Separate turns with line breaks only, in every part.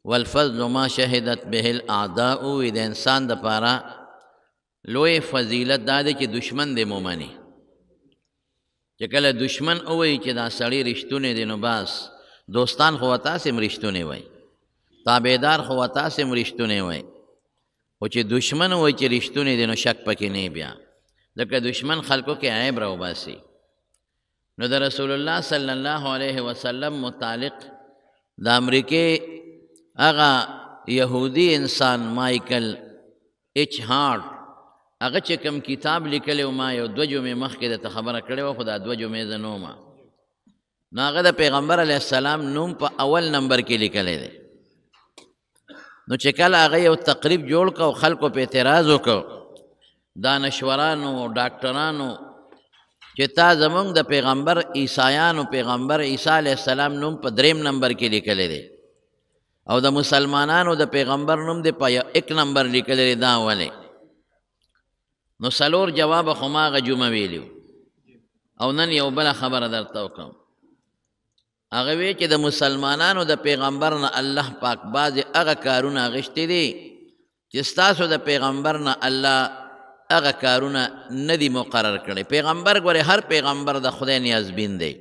والفضل ما شهدت به الاعداء. وي د انسان دپاره لوی فضیلت دا دی چې دشمن دی مومني. چې کله دشمن ووایي چې دا سړی رښتونی دی نو بس دوستان خو تاسې هم رښتونی وایي، تابعدار خو تاسې هم رښتونی وایي، خو چې دشمن ووایي چې رښتونی دی نو شک پکې نه بیا، ځکه دشمن خلکو کې عیب راوباسي. نو د رسول الله صلی الله علیه وسلم متعلق د امریکې هغه یهودي انسان مایکل اچ هارت هغه چې کوم کتاب لیکلی و، ما یو دوه جمعې مخکې درته خبره کړې وه، خو دا دوه جمعې زه نه وم. نو هغه د پیغمبر علیه السلام نوم په اول نمبر کې لیکلی دی. نو چې کله هغه یو تقریب جوړ کړ او خلکو په اعتراض وکړ، دانشورانو ډاکټرانو، چې تا زمونږ د پیغمبر عیسایانو پیغمبر عیسی علیه السلام نوم په دریم نمبر کې لیکلی دی او د مسلمانانو د پیغمبر نوم دی په یک نمبر لیکلی دی، دا ولې؟ نو څلور جوابه خو ما هغه جمعه ویلي او نن یو بله خبره درته وکړم. هغه وی چې د مسلمانانو د پیغمبر نه الله پاک بعضې هغه کارونه اخیستي دي چې ستاسو د پیغمبر نه الله هغه کارونه نه دي مقرر کړي. پیغمبر ګورې هر پیغمبر د خدای نیازبین دی،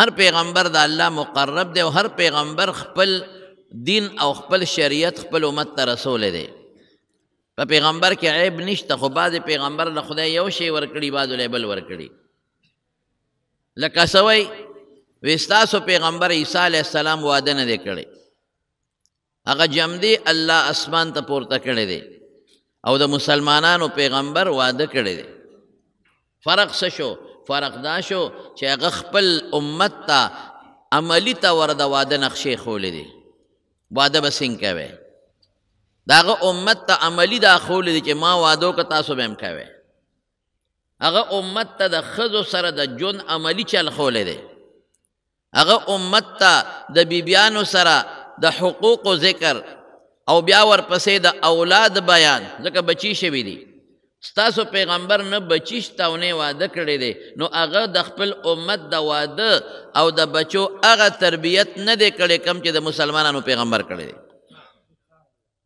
هر پیغمبر د الله مقرب دی، او هر پیغمبر خپل دین او خپل شریعت خپل امت ته رسولی دی. په پیغمبر کې عیب نشته، خو بعضې پیغمبر له خدای یو شی ورکړي، بعضو له بل ورکړي. لکه څه وایي؟ وی ستاسو پیغمبر عیسی علیه السلام واده نه دی کړی، هغه جمدی الله اسمان ته پورته کړی دی، او د مسلمانانو پیغمبر واده کړی دی. فرق څه شو؟ فرق دا شو چې هغه خپل امت ته عملي طور د واده نقشې ښوولې دي. واده به څنګه کوې؟ د هغه امت ته عملي دا ښوولې دي چې ما واده وکړه تاسو به هم کوئ. هغه امت ته د ښځو سره د ژوند عملي چل ښوولی دی. هغه امت ته د بیبیانو سره د حقوقو ذکر او بیا ورپسې د اولاد بیان، ځکه بچی شوي دي. ستاسو پیغمبر نه بچی شته او نه واده کړی دی، نو هغه د خپل امت د واده او د بچو هغه تربیت نه دی کړی کوم چې د مسلمانانو پیغمبر کړی دی.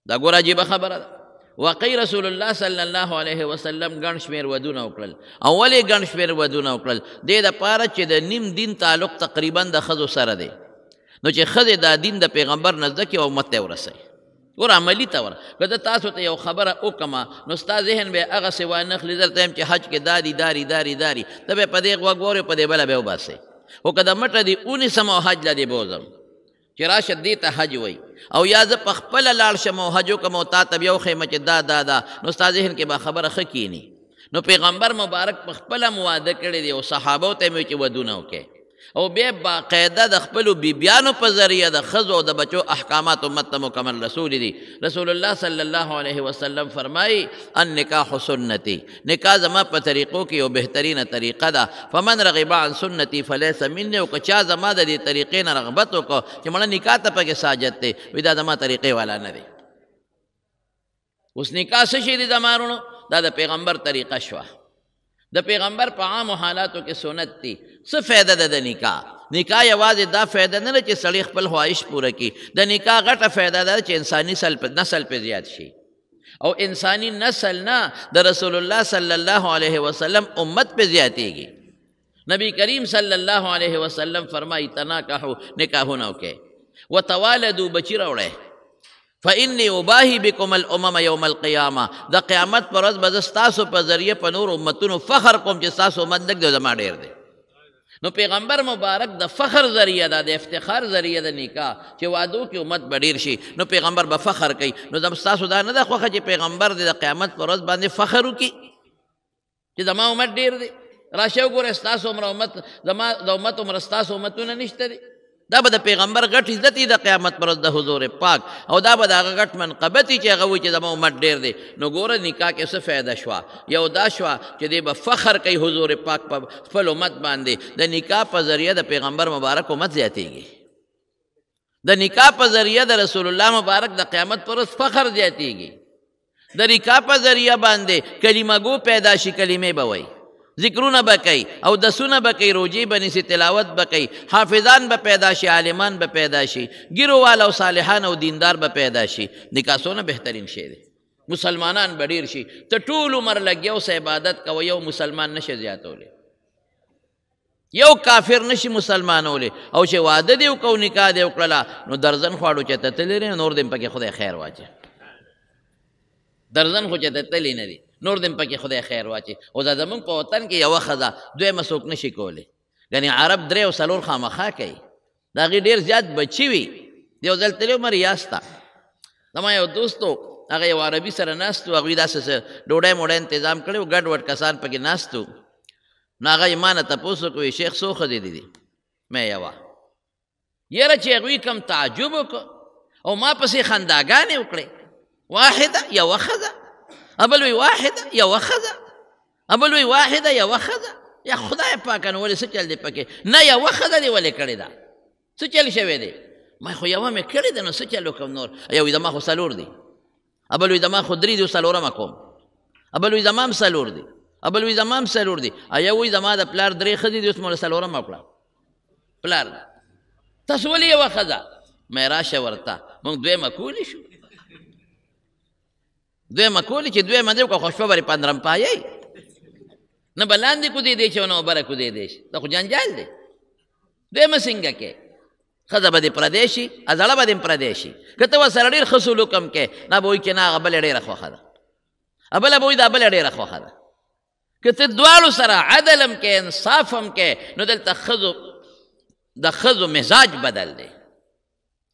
دا ګوره عجیبه خبره ده. واقعي رسول الله صلی الله علیه وسلم ګڼ شمېر ودونه وکړل. او ولې ګڼ شمېر ودونه وکړل؟ دې دپاره چې د نیم دین تعلق تقریبا د ښځو سره دی، نو چې ښځې دا دین د پیغمبر نه زده کړي او امت ته یې ورسوي. ګوره عملي طور که زه تاسو ته یو خبره وکړم نو ستا ذهن به هغسې وانخلي، زه درته وایم چې حج کې دادي داري داري داري، ته به په دې غوږ واورې په دې بله به وباسې. خو که د مټه دې ونیسم او حج له دې بوځم چې راشه دې ته حج وایي، او یا زه په خپله لاړ شم او حج وکړم او تا ته بیا وښیم چې دا دا دا، نو ستا ذهن کې به خبره ښه کښېني. نو پیغمبر مبارک په خپله هم واده کړی دی او صحابو ته یې ویل چې ودونه وکړئ، او بیا باقاعده د خپلو بیبیانو په ذریعه د ښځو او د بچو احکامات امت ته مکمل رسولي دي. رسول الله صلی الله علیه وسلم فرمایي النکاح سنتي، نکاح زما په طریقو کې یو بهترینه طریقه ده، فمن رغب عن سنتي فلیس مني. او که چا زما د دې طریقې نه رغبت وکړو چې مړه نکاح ته پکې ساجت دی، وایي دا زما طریقې والا نه دی. اوس نکاح څه شی دی زما وروڼو؟ دا د پیغمبر طریقه شوه. د پیغمبر په عامو حالاتو کې سنت دي. څه فایده ده د نکاح؟ نکاح یوازې دا فایده نه ده چې سړی خپل خواهش پوره کړي. د نکاح غټه فایده ده چې انساني نسل پې زیات شي، او انساني نسل نه د رسول الله صلی الله علیه وسلم امت پې زیاتېږي. نبی کریم صلی الله علیه وسلم فرمایي تناکحو، نکاحونه وکړئ، وتوالدو، بچي راوړئ، فإني أباهي بكم الأمم يوم القيامة. د قیامت پر ورځ به زه ستاسو په ذریعه په نورو امتونو فخر کوم چې ستاسو امت لږ دی او زما ډېر دی. نو پیغمبر مبارک د فخر ذریعه ده، د افتخار ذریعه ده نکاح، چې وعدو کې امت به ډېر شي، نو پیغمبر به فخر کوي. نو ستاسو دا نه ده خوښه چې پیغمبر دې د قیامت پر ورځ باندې فخر وکړي چې زما امت ډېر دی؟ راشه وګوره ستاسو عمر امت، زما د امت عمر ستاسو امتونه نشته دی. دا به د پیغمبر غټ عزت د قیامت پر ورځ د حضور پاک، او دا به د هغه غټ منقبت چې هغه وایي چې زما امت ډېر دی. نو ګوره نکاح کې څه فایده شوه؟ یو دا شوه چې دی به فخر کوي حضور پاک په خپل امت باندې. د نکاح په ذریعه د پیغمبر مبارک امت زیاتېږي. د نکاح په ذریعه د رسول الله مبارک د قیامت پر ورځ فخر زیاتېږي. د نکاح په ذریعه باندې کلمه ګو پیدا شي، کلمې به وایي. ذکرونه به کوي، اودسونه به کوي، روژې به نیسي، تلاوت به کوي، حافظان به پیدا شي، عالمان به پیدا شي، ګیرو والا او صالحان او دیندار به پیدا شي. نکاح څونه بهترین شی دی، مسلمانان به ډېر شي. ته ټول عمر لګیا اوس عبادت کوه، یو مسلمان نشي زیاتولی، یو کافر نشي مسلمانولی. او چې واده دې وکړو، نکاح دې وکړله، نو درزن خواړو چې ته تللی نه، نور دې پکې خدای خیر واچي. درزن خو چې ته تللی نه دي، نور دې پکې خدای خیر واچي. او دا زمونږ په وطن کې یوه ښځه دویمه څوک نشي کولی، یعنې عرب درې او څلور خامخا کوي، د هغې ډېر زیات بچي وي. یو ځل تللی وم ریاض ته، زما یو دوست و، هغه یو عربي سره ناست و، هغوی داسې څه ډوډۍ موډۍ انتظام کړی و، ګډ وډ کسان پکې ناست وو. نو هغه یې ما نه تپوس وکړو، شیخ څو ښځې دي دي؟ مې یوه. یاره چې هغوی کوم تعجب وکړو او ما پسې خنداګانې وکړې، واحده یوه ښځه، بل وی واحده یوه ښځه، بل وی واحده یوه ښځه. یا خدای پاکه نو ولې څه چل دی پکې؟ نه یوه ښځه دې ولې کړې ده، څه چل شوی دی؟ ما خو یوه مې کړې ده، نو څه چل وکړم نور؟ یو وی زما خو څلور دي، بل وی زما خو درې دي، څلورمه کوم، بل وی زما هم څلور دي، بل وی زما هم څلور دي، یو وی زما د پلار درې ښځې دي، اوس مې له څلورمه وکړه. پلار تاسو ولې یوه ښځه؟ مې راشه ورته، موږ دویمه کولی شو، دویمه کولی چې دویمه دې وکړه، خو شپه به دې پندرم پایئ، نه به لاندې کوزېدی شي او نه به بره کوزېدی شي، دا خو جنجال دی. دویمه څنګه کې؟ ښځه به دې پردی شي، زړه به دې هم پردی شي. که ته ورسره ډېر ښه سلوک هم کوې، دا به وایي چې نه هغه بله ډېره خوښه ده، بله به وایي دا بله ډېره خوښه ده. که ته دواړو سره عدل هم کوې، انصاف هم کوې، نو دلته د ښځو مزاج بدل دی.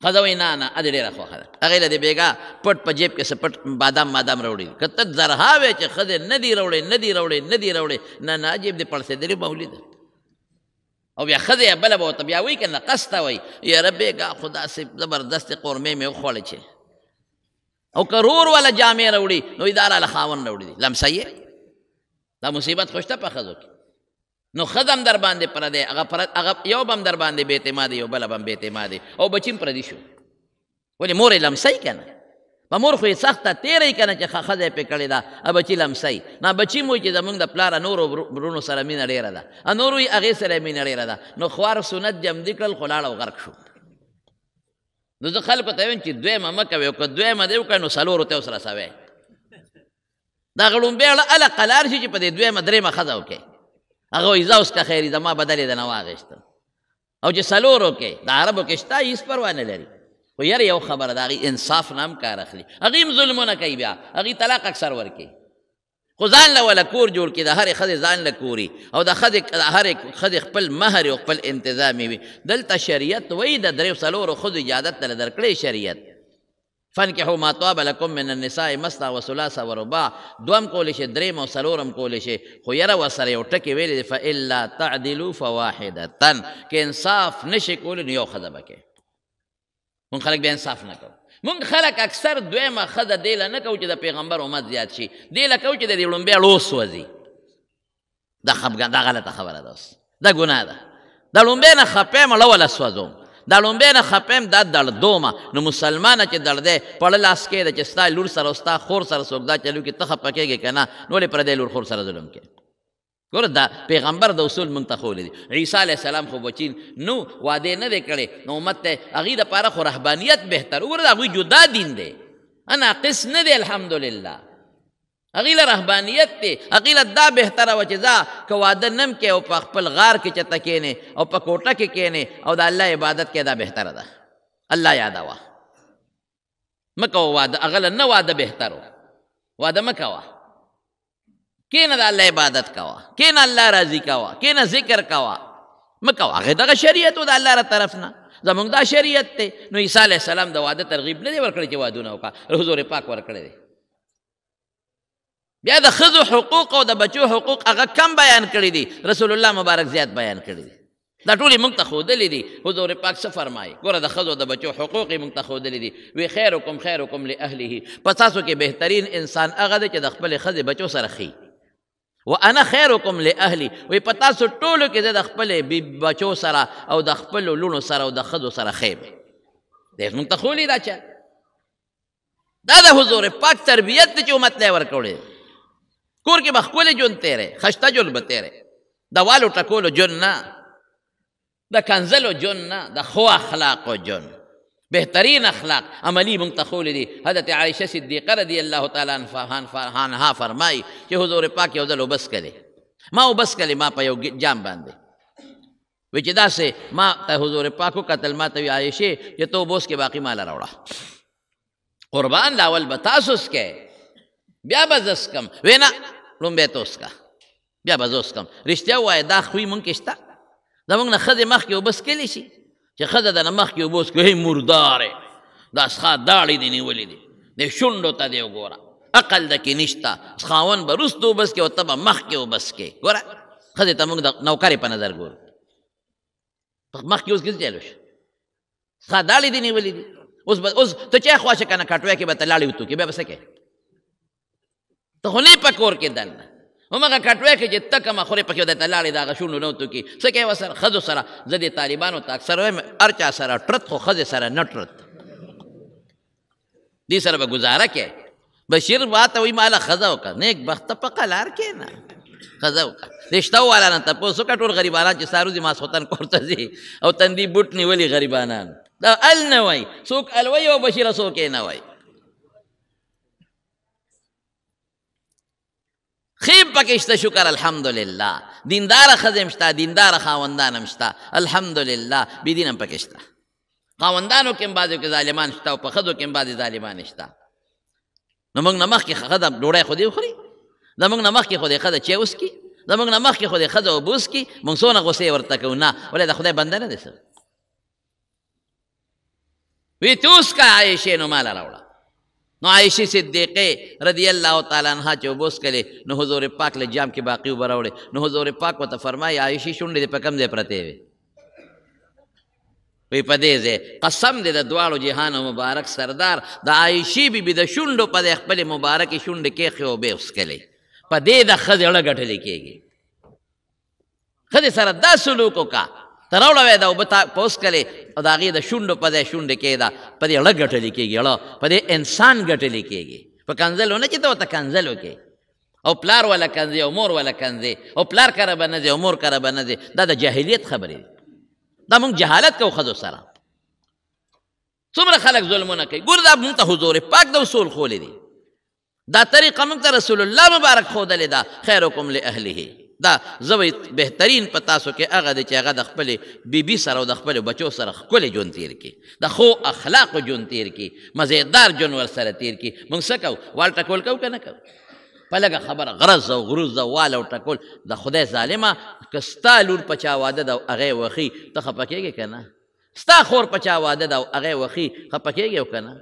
ښځه وایي نه نه ادې ډېره خوښه ده، هغې له دې بېګا پټ په جیب کې څه پټ بادام مادام راوړي دي. که ته زرها وې چې ښځې نه دي راوړې، نه دي راوړې، نه دي راوړې، نه نه جیب دې پړسېدلی به ولیده. او بیا ښځه یا بله به ورته بیا وایي که نه قصده وایي، یاره بېګا خو داسې زبردستې قورمې مې وخوړې چې، او که رور والا جامې راوړي، نو دا راله خاوند راوړي دي، لمسه یې. دا مصیبت خو شته په ښځو کې. نو ښځه هم در باندې پردی، هغه یو به هم در باندې بې اعتمادي، یو بله به هم بې اعتمادي، او بچي هم پردي شو. ولې مور یې لمسوي که نه؟ په مور خو یې سخته تېره که نه چې ښځه یې پرې کړې ده، بچي لمسوي. نه بچي مو چې زمونږ د پلاره نورو وروڼو سره مینه ډېره ده، نورو یې هغې سره مینه ډېره ده، نو خوار سنت جمدي کړل، خو لاړ او غرق شو. نو زه خلکو ته وایم چې دویمه مه کوئ، او که دویمه دې وکړه نو څلورو ته اوس رسوئ. دا غړومبی اړه هله قلار شي چې په دې دویمه درېیمه ښځه وکړي. هغه وایي ځه اوس که خیر وي، زما بدل یې درنه واخېسته. او چې څلور وکړي، د عربو کې شته، هېڅ پروا نه لري. خو یاره یو خبره ده، هغوی انصاف نه هم کار اخلي، هغوی هم ظلمونه کوي، بیا هغوی طلاق اکثر ورکوي. خو ځان له وله کور جوړ کړي، د هرې ښځې ځان له کوري، او د هرې ښځې خپل مهر او خپل انتظام وي. دلته شریعت وایي د درېو څلورو ښځو اجازت ته درکړی شریعت. فانکحوا ما طاب لکم من النساء مثنی وثلاث ورباع، دوم کولی شي، دریم او څلورم کولی شي، خو یاره ورسره یو ټکی ویلی دی، فإلا تعدلوا فواحدة، که انصاف نشي کولی نو یو ښځه به کوې. مونږ خلک بیا انصاف نه کوو. مونږ خلک اکثر دویمه ښځه دې له نه کوو چې د پیغمبر امت زیات شي، دې له کوو چې د دې ړومبی ړو سوځي. دا خفګان، دا غلطه خبره ده، اوس دا ګناه ده. د ړومبی نه خفه یم، ړه وله سوځوم، دا ړومبی نه خفه یم، دا دړدومه. نو مسلمانه چې دړدی په ړه لاس کېږده چې ستا لور سره او ستا خور سره څوک دا چلو کړي، ته خفه کېږې که نه، نو ولې پردی لور خور سره ظلم کوې؟ ګوره دا پیغمبر د اصول مونږ ته ښوولی دي. عیسی علیه السلام خو بچی نو واده نه دی کړی، نو امت ته هغوی دپاره خو رهبانیت بهتر. وګوره د هغوی جدا دین دی، ناقص نه دی الحمدلله. هغوی له رهبانیت دی، هغوی له دا بهتره وه چې ځه که واده نم کوې او په خپل غار کې چېرته کښېنې او په کوټه کې کښېنې او د الله عبادت کوې، دا بهتره ده. الله یادوه، مه کوه واده، هغه له نه واده بهتر و، واده مه کوه، کښېنه د الله عبادت کوه، کښېنه الله راضي کوه، کښېنه ذکر کوه، مه کوه. هغې دغه شریعت و د الله له طرف نه، زمونږ دا شریعت دی. نو عیسی علیه السلام د واده ترغیب نه دی ورکړی چې وادونه وکړه، حضور پاک ورکړی دی. بیا د ښځو حقوق او د بچو حقوق هغه کم بیان کړي دي، رسول الله مبارک زیات بیان کړي دي. دا ټولې موږ ته ښودلې دي. حضور پاک څه فرمایي؟ ګوره د ښځو د بچو حقوق یې موږ ته ښودلي دي. وی خیرکم خیرکم لأهله، په تاسو کې بهترین انسان هغه دی چې د خپلې ښځې بچو سره ښي. وانا خیرکم لأهلي، وی په تاسو ټولو کې زه د خپلې بچو سره او د خپلو لوڼو سره او د ښځو سره ښه یم. دی موږ ته ښوولي دا چا دا د حضور پاک تربیت دی چې امت له یې ورکړی. کور کې به ښکلی ژوند تېری، خشته ژوند به تېری، د والو ټکولو ژوند نه، د کنځلو ژوند نه، د ښو اخلاقو ژوند، بهترین اخلاق عملی مونږ ته ښوولي دي. حضرت عایشه صدیقه رضی الله تعالی عنها فرمایي چې حضور پاک یو ځل اوبه څښلې، ما اوبه څښلې، ما په یو جام باندې وی چې داسې ما ته حضور پاک وکتل، ما ته وی عایشې چې ته اوبه وڅښې باقي ماله راوړه، قربان له اول به تاسو څښئ بیا به زه څښم. وی نه، لومبی ته وڅښه بیا به زه وڅښم. رښتیا ووایه دا خوی مونږ کې شته؟ زمونږ نه ښځې مخکې اوبه څښلی شي؟ چې ښځه د نه مخکې اوبه وڅښي، هی مردارې دا څښا داړې دې نیولې دي، دې شونډو ته دې وګوره، عقل د کې نشته، خاوند به وروسته اوبه څښي او ته به مخکې اوبه څښې. ګوره ښځې ته موږ د نوکرې په نظر ګورو، مخکې اوس کې څه چلو شو، څښا داړې دې نیولې دي. اوس به اوس ته چې خوا شې که نه کټوی کې به ته لاړې وتوکې، بیا به څه کوې؟ ته خو نه په کور کې دننه همغه کټوی کې چې ته کومه خورې پکې درته لاړې د هغه شونډو نه وتوکې، څه کوې ورسره؟ ښځو سره زه دې طالبانو ته اکثر وایم هر چا سره ټرت خو ښځې سره نه ټرت، دې سره به ګزاره کوې. بشیر ماته وایي ماله ښځه وکړه، نیک بخته په قلار کښېنه، ښځه وکړه. دې شته والا نه تپوس وکړه، ټول غریبانان چې سهار وځي ماسخوتن کور ته ځي او تندي بوټ نیولي غریبانان، دا ال نه وایي، څوک ال وایي او بشیره څوک یې نه وایي. خیم پکې شته شکر الحمدلله، دینداره ښځې هم شته، دینداره خاوندان هم شته الحمدلله، بې دین هم پکې شته. خاوندانو کې هم بعضو کې ظالمان شته او په ښځو کې هم بعضې ظالمان شته. نو موږ نه مخکې ښځه ډوډۍ خو دې وخوري، زموږ نه مخکې خو دې ښځه چای وڅکي، زموږ نه مخکې خو دې ښځه اوبه وڅکي، موږ څونه غوسې ورته کوو؟ نه، ولې د خدای بنده نه دی څه. وی ته وڅکه عایشې نو ماله راوړه. نو عایشې صدیقې رضی الله تعالی عنها چې اوبه وڅکلې نو حضور پاک له جام کې باقي اوبه راوړې. نو حضور پاک ورته فرمایي عایشې شونډې دې په کوم ځای پرتې وې؟ وی په دې ځای. قسم دې د دواړو جهانو مبارک سردار د عایشې بي بي د شونډو په دې خپلې مبارکې شونډې کېښې اوبه یې وڅکلې. په دې د ښځې زړه ګټلې کېږي. ښځې سره دا سلوک وکړه، ته راوړه وی دا اوبه تا په وڅکلې او د هغې د شونډو په ځای شونډې کېږده، په دې زړه ګټلې کېږي، زړه په دې انسان ګټلې کېږي. په کنځلو نه چې ته ورته کنځل وکړې او پلار وله کنځې او مور وله کنځې او پلار کره به نه ځې او مور کره به نه ځې، دا د جاهلیت خبرې دي. دا موږ جهالت کوو ښځو سره. څومره خلک ظلمونه کوي. ګوره دا موږ ته حضور پاک د اصول ښوولي دي، دا طریقه موږ ته رسول الله مبارک ښودلې ده، خیرکم لاهله. دا زه وایي بهترین په تاسو کې هغه دی چې هغه د خپلې بیبي سره او د خپلو بچو سره ښکلی ژوند تېر کړي، د ښو اخلاقو ژوند تېر کړي، مزیدار ژوند ورسره تېر کړي. موږ څه کوو؟ وال ټکول کوو که نه کوو؟ په لږه خبره غرض او غروز او وال او ټکول. د خدای ظالمه که ستا لور په چا واده ده او هغه یې وښي ته خفه کېږې که نه؟ ستا خور په چا واده ده او هغه یې وښي خفه کېږې او که نه؟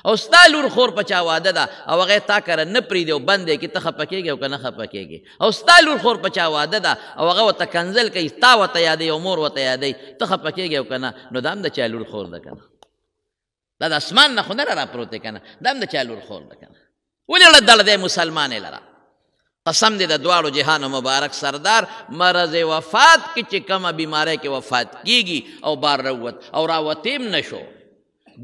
او ستا لور خور په چا واده ده او هغه تا کره نه پرېږدي او بند یې کړي ته خفه کېږې او که نه خفه کېږې؟ او ستا لور خور په چا واده ده او هغه ورته کنځل کوي، تا ورته یادوي او مور ورته یادوي، ته خفه کېږې او که نه؟ نو دا هم د چا لور خور ده که نه؟ دا د اسمان نه خو نه راپروت دی که نه؟ دا هم د چا لور خور ده که نه؟ ولې ړه دړ دی مسلمان یې لره؟ قسم دې د دواړو جهانو مبارک سردار مرض وفات کې چې کومه بیمارۍ کې وفات کیږي او بار راووت او راوتې هم نه شو،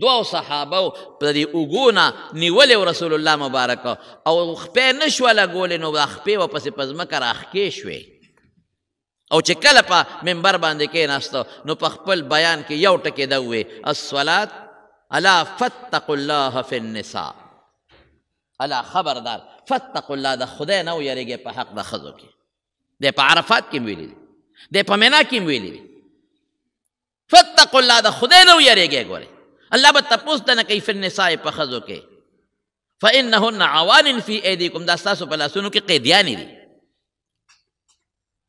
دوو صحابو په دې اوږو نه نیولې و رسول الله مبارک او خپې نه شوه لګولې، نو دا خپې ورپسې په ځمکه راښکې شوې. او چې کله په منبر باندې کېناسته نو په خپل بیان کې یو ټکی دا ووی، الصلاة الا فاتقوا الله فی النساء. الا خبردار فاتقوا الله، د خدای نه ویرېږئ په حق د ښځو کې. دی په عرفات کې هم ویلي دي، دی په مینا کې هم ویلي دي، فاتقوا الله، د خدای نه ویرېږئ. ګورئ الله به تپوس درنه کوي فی النساء په ښځو کې، فإنهن عوان فی ایدیکم، دا ستاسو په لاسونو کې قیدیانې دي.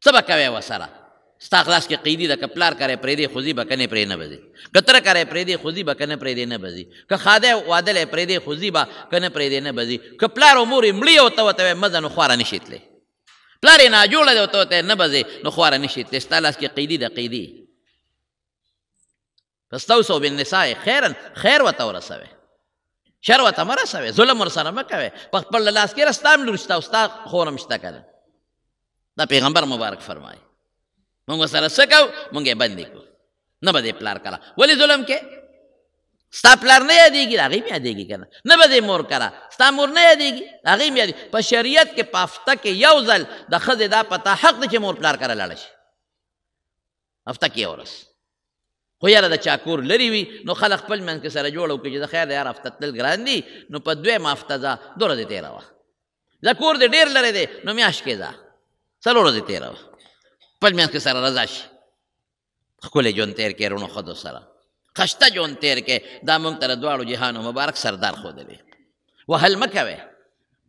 څه به کوې ورسره؟ ستا خلاص کې قیدي ده، که پلار کره پرېږدې خو ځي به، که نه پرې نه به ځي، که تره کره پرېږدې خو ځي به، که نه پرېږدې نه به ځي، که ښادی واده له پرېږدې خو ځي به، که نه پرېږدې نه به ځي، که پلار او مور یې مړي او ته ورته وایې مه ځه نو خواره نه شي تللی، پلار یې ناجوړه دی او ته ورته وایې نه به ځې نو خواره نه شي تللی، ستا لاس کې قیدي ده، قیدي. فاستوصوا بالنساء خیرا، خیر ورته ورسوئ، شر ورته مه رسوئ، ظلم ورسره مه کوئ. په خپل لاس کې ستا هم لور شته او ستا خور هم شته که نه؟ دا پیغمبر مبارک فرمایي. موږ ورسره څه کوو؟ موږ یې بندي کړو، نه به دې پلار کړه. ولې ظلم کې؟ ستا پلار نه یادېږي، د هغې هم یادېږي که نه؟ نه به دې مور کره، ستا مور نه یادېږي، د هغې هم یادېږي. په شریعت کې په هفته کې یو ځل د ښځې دا په تا حق دی چې مور پلار کره لاړه شي، هفته کې یو ورځ. خو یاره د چا کور لرې وي نو خلک خپل منځ کې سره جوړه وکړي چې د خیر دی یاره هفته تلل ګران دي، نو په دویمه هفته ځه، دوه ورځې تېره وه. د کور دې ډېر لرې دی نو میاشت کې ځه، څلور ورځې تېره وه. خپل منځ کې سره رضا شي، ښکلی ژوند تېر کړي وروڼو ښځو سره، خشته ژوند تېر کړي. دا موږ ته د دواړو جهانو مبارک سردار ښودلی. وهل مه کوئ،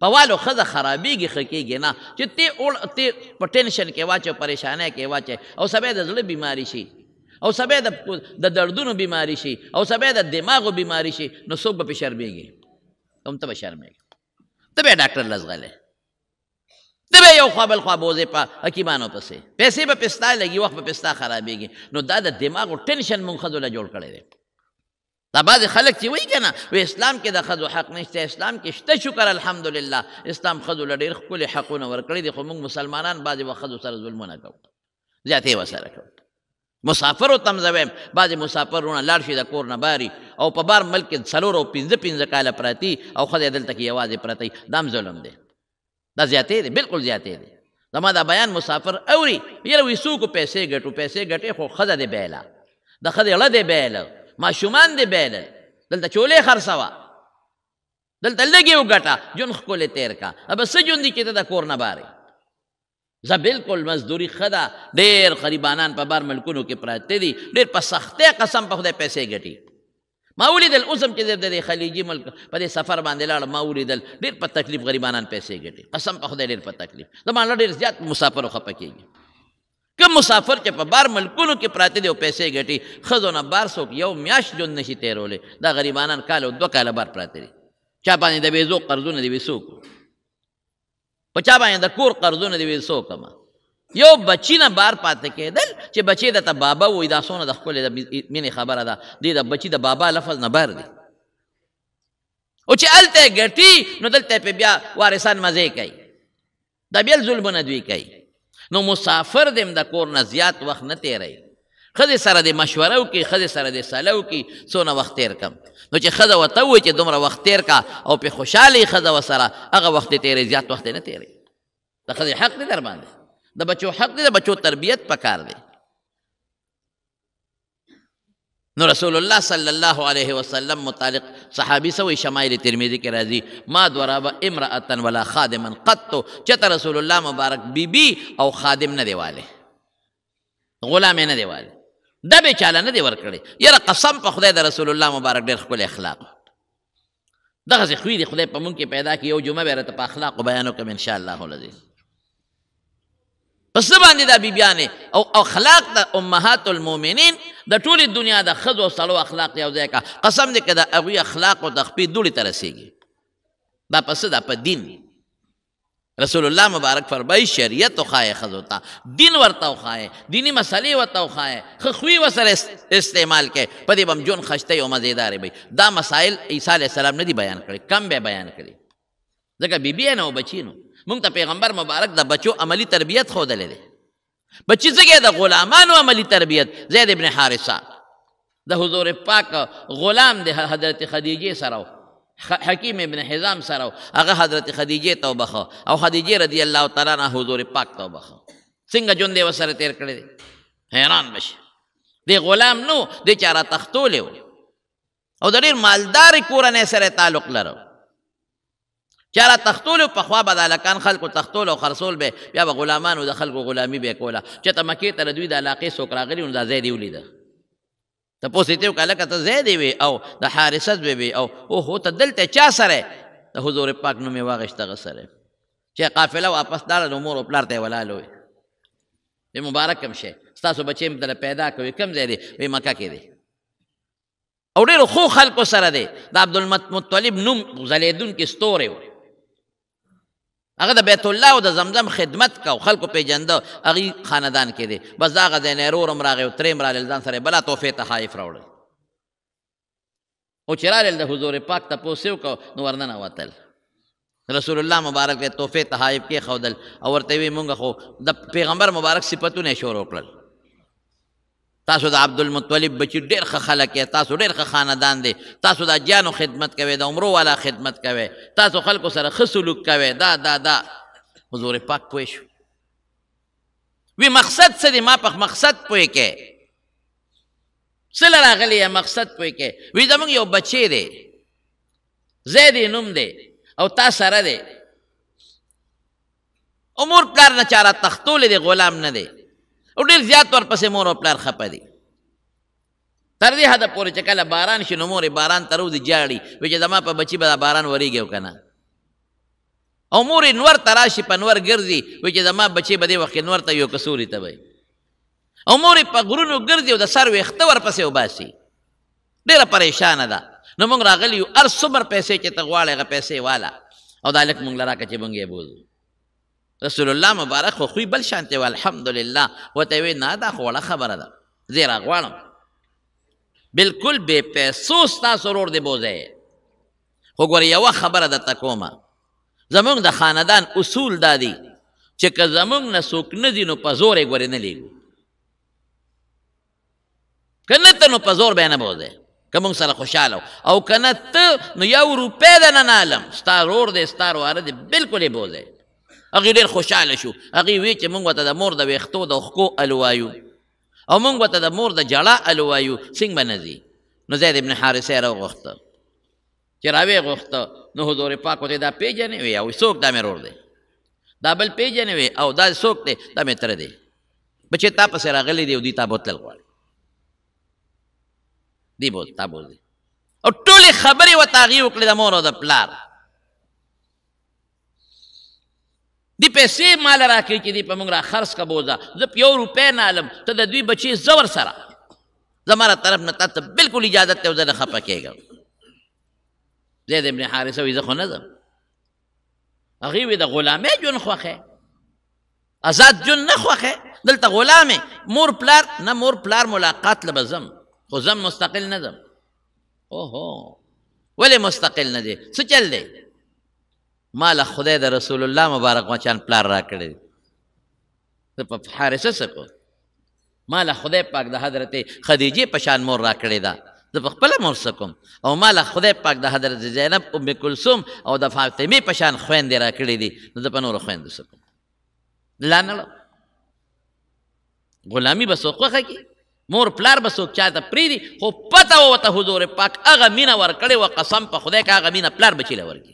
په والو ښځه خرابېږي، ښه کېږي نه. چې تی په ټینشن کې واچوې، پریشانۍ کې واچوې، او سبا د زړه بیماري شي، او سبا د دردونو بیماري شي، او سبا د دماغو بیماري شي، نو څوک به پې شرمېږي؟ هم ته به شرمېږي، ته به ډاکټر له ځغلې، ته به یو خوا بل خوا بوځې په حکیمانو پسې، پیسې به پې ستا لګي، وخت به پې ستا خرابېږي. نو دا د دماغو ټینشن مونږ ښځو له جوړ کړی دی. دا بعضې خلک چې وایي که نه، وایي اسلام کې د ښځو حق نشته، اسلام کې شته شکر الحمدلله، اسلام ښځو له ډېر ښکلي حقونه ورکړي دي. خو مونږ مسلمانان بعضې وخت ښځو سره ظلمونه کوو، زیاتې ورسره کوو. مسافرو ته هم زه وایم، بعضې مسافر وروڼه لاړ شي د کور نه باري او په بار ملک کې څلور او پنځه پنځه کاله پراتی او ښځه یې دلته کې یوازې پرته وي، دا هم ظلم دی، دا زیاتې دی، بالکل زیاتې دی. زما دا بیان مسافر اوري، یاره وایي څوک پیسې ګټو، پیسې ګټې خو ښځه دې بایله، د ښځې ړه دې بایله، ماشومان دې بایلل، دلته چولې خرڅوه، دلته لږې وګټه، ژوند ښکلی تېر کا. ابه څه ژوند دی چې ته د کور نه بارې؟ زه بالکل مزدوري ښه ده، ډېر غریبانان په بار ملکونو کې پراته دي، ډېر په سختۍ قسم په خدای پیسې ګټي. ما ولیدل اوس هم چې د دې خلیجي ملک په دې سفر باندې لاړم، ما ولیدل ډېر په تکلیف غریبانان پیسې ګټي، قسم په خدای ډېر په تکلیف. زما له ډېر زیات مسافرو خفه کېږي. کوم مسافر چې په بار ملکونو کې پراته دي او پیسې ګټي، ښځو نه بار څوک یو میاشت ژوند نشي تېرولی. دا غریبانان کال او دوه کاله بار پراته دي، چا باندې د ویزو قرضونه دي وي څوک، په چا باندې د کور قرضونه دي وي څوک. یو بچی نه بار پاتې کېدل چې بچی درته بابا وایي، دا څونه د ښکلې د مینې خبره ده، دې د بچي د بابا لفظ نه بار دی. او چې هلته یې ګټي نو دلته یې پرې بیا وارثان مزې کوي، دا بیا ظلمونه دوی کوي. نو مسافر دې هم د کور نه زیات وخت نه تېروي، ښځې سره دې مشوره وکړي، ښځې سره دې سلا وکړي څونه وخت تېر کړم. نو چې ښځه ورته ووایي چې دومره وخت تېر کا او پرې خوشحاله وي ښځه ورسره، هغه وخت دې تېروي، زیات وخت دې نه تېروي. د ښځې حق دی در باندې، د بچو حق دی، د بچو تربیت پکار دی. نو رسول الله صلی الله علیه وسلم متعلق صحابي سوی شمایل ترمذی کې راځي، ما ضرب امرأة ولا خادما قط، چته رسول الله مبارک بی بی او خادم نه دیواله، غلام نه دیواله، دا به چاله نه دی ورکړي. یاره قسم په خدای د رسول الله مبارک ډېر ښکلی اخلاق، دغسې خوی دی خدای په مونږ کې پیدا کړي. یو جمعه به راته په اخلاقو بیان وکړم ان شاء الله العزیز. پس باندې دا بیبیانې او اخلاق د امهات المؤمنین د ټولې دنیا د ښځو او سړو اخلاق یو ځای کا، قسم دې که د هغوی اخلاق او د خپې دوړې ته رسېږي. دا په څه؟ دا په دین. رسول الله مبارک فرمایي شریعت وښایه ښځو ته، دین ورته وښایه، دیني مسلې ورته وښایه، ښه خوی ورسره استعمال کړئ، په دې به هم ژوند خشته او مزېدارې به وي. دا مسایل عیسی علیه السلام نه دي بیان کړي، کم به بیان کړي، ځکه بیبي نه او بچي نو مونږ ته پیغمبر مبارک د بچو عملی تربیت ښودلی دی. بچی څنګه د غلامانو عملی تربیت، زید ابن حارثه د حضور پاک غلام دی، حضرت خدیجې سره، حکیم ابن حزام سره، هغه حضرت خدیجې ته وبخښه او خدیجې رضی الله تعالی عنها حضور پاک ته وبخښه. څنګه ژوند یې ورسره تېر کړی دی، حیران به شي. دی غلام نو دی چا را تښتولی و او د ډېر مالدارې کورنۍ سره تعلق لره. چا را تښتولی، پخوا به د هلکان خلکو تښتول او خرڅول به، بیا به غلامانو د خلکو غلامي به یې کوله. چېرته مکې ته د دوی د علاقې څوک راغلي نو دا ځای دې ولیده، تپوس یې ترې وکړه هلکه ته زید وې او د حارثه زوی وې او اوهو ته دلته چا سره؟ د حضور پاک نوم یې واخیست هغه سره. چې قافله واپس لاړه نو مور او پلار ته یې ولاړ وی، وی مبارک هم شی، ستاسو بچی مې درله پیدا کړ. وی کوم ځای دی؟ وی مکه کې دی. او ډېرو ښو خلکو سره دی. د عبدالمطلب نوم ځلېدونکی ستوری و، هغه د بیت الله او د زمزم خدمت کو، خلکو پېژنده، هغې خاندان کې دی. بس د هغه ځای نه ورور هم راغی او ترې هم راغلل، ځان سره یې بلا تحفې تحایف راوړل. او چې راغلل د حضور پاک تپوس یې وکړ نو ورننوتل. رسول الله مبارک یې تحفې تحایف کېښودل او ورته یې وویل مونږ خو د پیغمبر مبارک صفتونه یې شروع کړل. تاسو د عبدالمطلب بچي ډېر ښه خلک یې، تاسو ډېر ښه خاندان دی، تاسو د اجیانو خدمت کوئ، د عمرو والا خدمت کوئ، تاسو خلکو سره ښه سلوک کوئ، دا دا دا. حضور پاک پوه شو، وی مقصد څه دی؟ ما په مقصد پوه کې، څه له راغلی یې مقصد پوه کې؟ وی زموږ یو بچی دی، زید یې نوم دی او تا سره دی، او مور پلار نه چا را تښتولی دی، غلام نه دی، او ډېر زیات ورپسې مور او پلار خفه دي، تر دې حده پورې چې کله باران شي نو مور یې باران ته راوځي ژاړي، وایي چې زما په بچي به دا باران ورېږي او که نه، او مور یې نور ته راشي په نور ګرځي، وایي چې زما بچی به دې وخت کې نور ته یو که سوري ته وي، او مور یې په غرونو ګرځي او د سر ویښته ورپسې وباسي، ډېره پریشانه ده. نو موږ راغلي یو، هر څومره پیسې چې ته غواړې هغه پیسې واله، او دا هلک موږ له راکړه چې موږ یې بوځو. رسول الله مبارک خو خوی بل شانته و، الحمدلله، ورته یې ویل نه دا خو وړه خبره ده، زه یې راغواړم، بالکل بې پیسو ستاسو ورور دې بوځی. خو ګوره یوه خبره درته کومه، زمونږ د خاندان اصول دا دي چې که زمونږ نه څوک نه ځي نو په زور یې ګورې نه لېږو، که نه ته نو په زور به یې نه بوځی، که مونږ سره خوشحاله او که نه ته نو یو روپۍ د نه نه الم، ستا ورور دی ستا واره دی، بالکل یې بوځی. هغې ډېر خوشحاله شو، هغې وی چې مونږ ورته د مور د ویښتو د ښکو الو وایو او مونږ ورته د مور د ژړا الو وایو، څنګه به نه ځي؟ نو زید ابن حارثه یې راوغوښته، چې راویې غوښته نو حضور پاک ورته دا پېژنې؟ وی او څوک؟ دا مې ورور دی. دا بل پېژنې؟ وی او دا څوک دی؟ دا مې تره دی. بچې تا پسې راغلی دی او دوی تا بوتلل غواړي، دی بوت تا بوځي. او ټولې خبرې ورته هغې وکړې د مور او د پلار. دی پیسې مال راکړي چې دی په موږ را خرڅ که بوځه، زه په یو روپۍ نه الم، ته د دوی بچې زه ورسره، زما له طرف نه تا ته بلکل اجازت دی او زه نه خفه کېږم. زید ابن حارثه وایي زه خو نه ځم. هغې وایي د غلامۍ ژوند خوښی، ازاد ژوند نه خوښی، دلته غلام یې، مور پلار نه، مور پلار ملاقات له به ځم، خو ځم مستقل نه ځم. اوهو ولې مستقل نه دی؟ څه چل دی؟ ما له خدای د رسول الله مبارک مچان پلار راکړی دی، زه په حارثه څه کوم؟ ما له خدای پاک د حضرت خدیجې په شان مور راکړې ده، زه په خپله مور څه کوم؟ او ما له خدای پاک د حضرت زینب ام کلثوم او د فاطمې په شان خویندې راکړې دي، نو زه په نورو خویندو څه کوم؟ لا نه غلامي به څوک خوښه کړي؟ مور پلار به څوک چاته پرېږدي؟ خو پته وه ورته حضور پاک هغه مینه ورکړې وه، قسم په خدای که هغه مینه پلار بچي له ورکړي.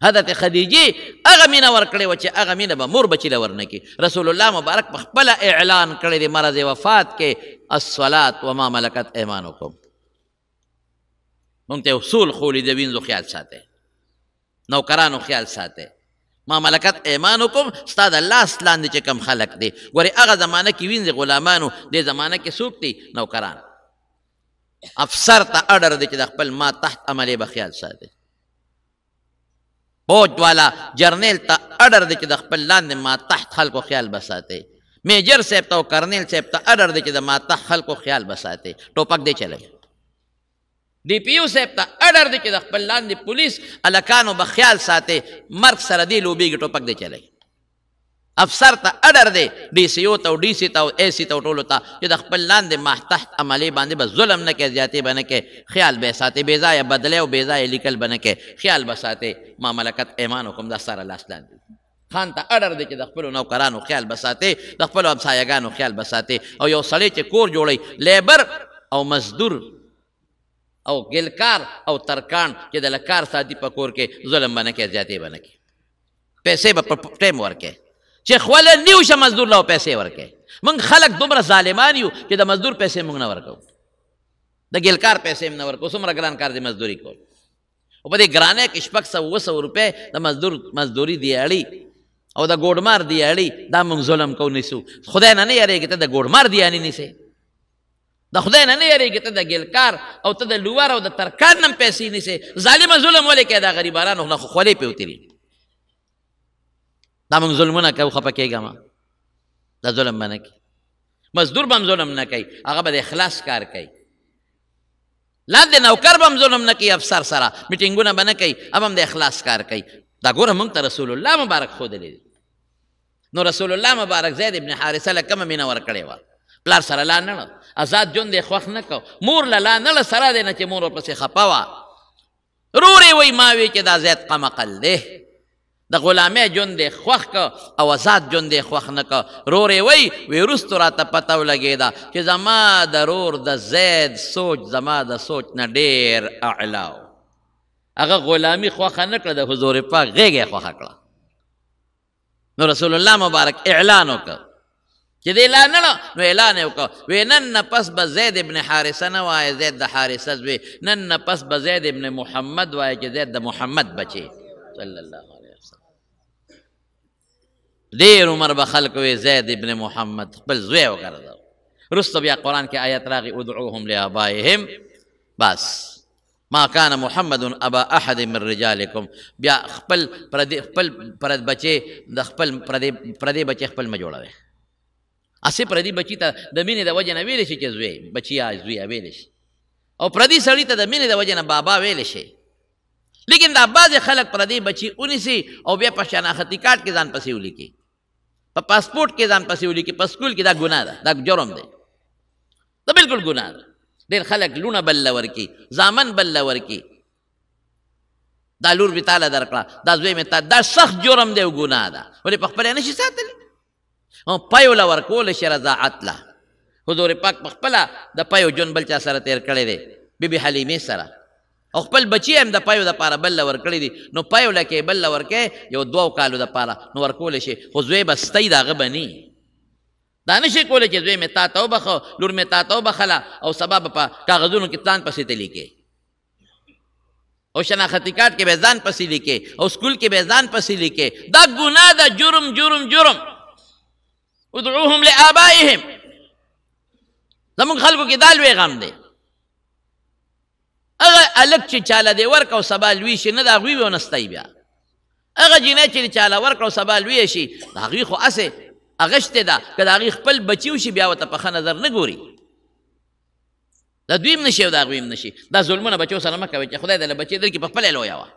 حضرت خدیجې هغه مینه ورکړې وه چې هغه مینه به مور بچي له ورنه کړي. رسول الله مبارک په خپله اعلان کړی دی مرض وفات کې، الصلاة وما ملکت ایمانکم. مونږ ته اصول ښوولي د وینځو خیال ساتئ، نوکرانو خیال ساتئ، ما ملکت ایمانکم ستا د لاس لاندې چې کوم خلک دي. ګورې هغه زمانه کې وینځې غلامانو، دې زمانه کې څوک دي؟ نوکران. افسر ته اډر دی چې د خپل ما تحت عملې به خیال ساتي، فوج والا جرنیل ته اډر دی چې د خپل لاندې ما تحت خلکو خیال به ساتي، میجر صاحب ته او کرنیل صاحب ته اډر دی چې د ما تحت خلکو خیال به ساتي، ټوپک دی چلی. ډي پي یو صاحب ته اډر دی چې د خپل لاندې پولیس هلکانو به خیال ساتي، مرګ سره دی لوبېږي، ټوپک دی چلی. افسر ته اډر دی، ډي سي او ته او ډي سي ته او ای سي ته او ټولو ته چې د خپل لاندې ما تحت عملې باندې به ظلم نه کوي، زیاتې به نه کوي، خیال به یې ساتي، بې ځایه بدلې او بې ځایه لیکل به نه کوي، خیال به ساتي. ما ملکت ایمانکم دا سره لاس لاندې. خان ته اډر دی چې د خپلو نوکرانو خیال به ساتي، د خپلو همسایهګانو خیال به ساتي. او یو سړی چې کور جوړوي، لیبر او مزدور او ګلکار او ترکان چې د لکار ساتي په کور کې، ظلم به نه کوي، زیاتې به نه کوي، پیسې به په ټایم ورکوي. چې خوله نیو شه مزدور له پیسې ورکوي. موږ خلک دومره ظالمان یو چې د مزدور پیسې موږ نه ورکوو، د ګلکار پیسې هم نه ورکوو. څومره ګران کار دی مزدوري کول، او په دې ګرانۍ کې 600 700 روپۍ د مزدور مزدوري دیاړي او د ګوډمار دیاړي، دا موږ ظلم کوو نیسو. خدای نه نه یارېږي ته د ګوډمار دیانې نیسې، د خدای نه نه یارېږي ته د ګلکار او ته د لوور او د ترکان نه هم پیسې نیسې. ظالمه ظلم ولې کوې؟ دا غریبانو نه خو خولې پرې وتلي. دا موږ ظلمونه کوو، خفه کېږه مه، دا ظلم به نه کوي. مزدور به هم ظلم نه کوي، هغه به د اخلاص کار کوي. لاندې نوکر به هم ظلم نه کوي، افسر سره میټینګونه به نه کوي، هغه هم د اخلاص کار کوي. دا ګوره موږ ته رسول الله مبارک ښودلی دی. نو رسول الله مبارک زید ابن حارثه له کومه مینه ورکړې وه؟ پلار سره لا نه آزاد ژوند یې خوښ نه کو، مور له لا نه سره دی نه چې مور ورپسې خفه وه. رور یې وایي ما وی چې دا زید قمقل دی، د غلامۍ ژوند یې خوښ که او آزاد ژوند یې خوښ نه که. رور یې وایي وی وروستو راته پته ولګېده چې زما د رور د زید سوچ زما د سوچ نه ډېر اعلی و. هغه غلامي خوښه نه کړه، د حضور پاک غېږه یې خوښه کړه. نو رسول الله مبارک اعلان وکړ چې دی لا نه نو اعلان یې وکړ، وی نن نه پس به زید ابن حارثه نه وایې زید د حارثه زوی، نن نه پس به زید ابن محمد وایې چې زید د محمد بچی صلی الله علیه وسلم. ډېر عمر به خلکو وی زید ابن محمد خپل زوی وګرځاوه. وروسته بیا قرآن کې آیت راغی ادعوهم لآبائهم، بس ما کان محمد ابا احد من رجالکم. بیا خپل پرد بچی د خپل پردی بچی خپل مه جوړوئ. هسې پردي بچي ته د مینې د وجې نه ویلی شي چې زوی بچیا زویه ویلی شي، او پردي سړي ته د مینې د وجې نه بابا ویلی شي. لیکن دا بعضې خلک پردي بچي ونیسي او بیا په شناختي کارت کې ځان پسې ولیکي، په پاسپورټ کې ځان پسې ولیکي، په سکول کې. دا ګناه ده، دا جرم دی، دا بالکل ګناه ده. ډېر خلک لوڼه بل له ورکي، زامن بل له ورکي، دا لور مې تاله درکړه، دا زوی مې تا، دا سخت جرم دی او ګناه ده. ولې په خپله یې نه شي ساتلی؟ او پیو له ورکولی شي رضاعت له. حضور پاک په خپله د پیو ژوند بل چا سره تېر کړی دی، بي بي حلیمې سره، او خپل بچي هم د پیو دپاره بل له ورکړي دي. نو پیو له کې بل له ورکې یو دوو کالو دپاره نو ورکولی شي، خو زوی به ستۍ د هغه به نی. دا نه شي کولی چې زوی مې تا ته وبخښه، لور مې تا ته وبخښله او سبا به په کاغذونو کې ځان پسې ته لیکې، او شناختي کارت کې به ځان پسې لیکې، او سکول کې به ځان پسې لیکې. دا ګناه ده، جرم جرم جرم. ادعوهم لآبائهم. زموږ خلکو کې دا لوی غم دی. هغه هلک چې چاله دی ورکړه او سبا لوی شي، نه د هغوی وي او نه ستۍ بیا. هغه جینۍ چې چاله ورکړه او سبا لویه شي، د هغوی خو هسې اغشتې ده، که د هغوی خپل بچي وشي بیا ورته په ښه نظر نه ګوري. د دوی هم نه شي او د هغوی هم نه شي. دا ظلمونه بچو سره مه کوئ چې خدای دې له بچي درکړي، په خپله یې لویه وه.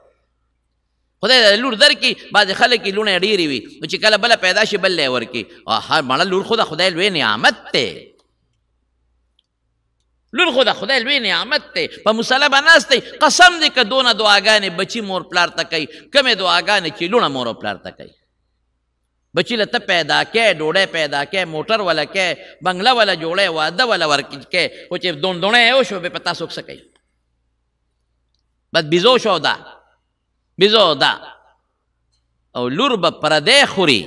خدای دې لور درکړي. بعضې خلک یې لوڼه یې ډېرې وي، نو چې کله بله پیدا شي بل له یې ورکړي. مړه لور خو د خدای لوی نعمت دی، لور خو د خدای لوی نعمت دی. په مصلی به ناست دی، قسم دی که دونه دعاګانې بچي مور پلار ته کوي، کمې دعاګانې چې لوڼه مور او پلار ته کوي. بچي له ته پیدا کې، ډوډۍ پیدا کې، موټر وله کې، بنګله وله جوړې، واده وله ورکې، خو چې دوڼدوڼی یې وشو بیا په تا څوک څه کوي؟ بس بیزو شو دا، بیزو دا. او لور به پردی خوري،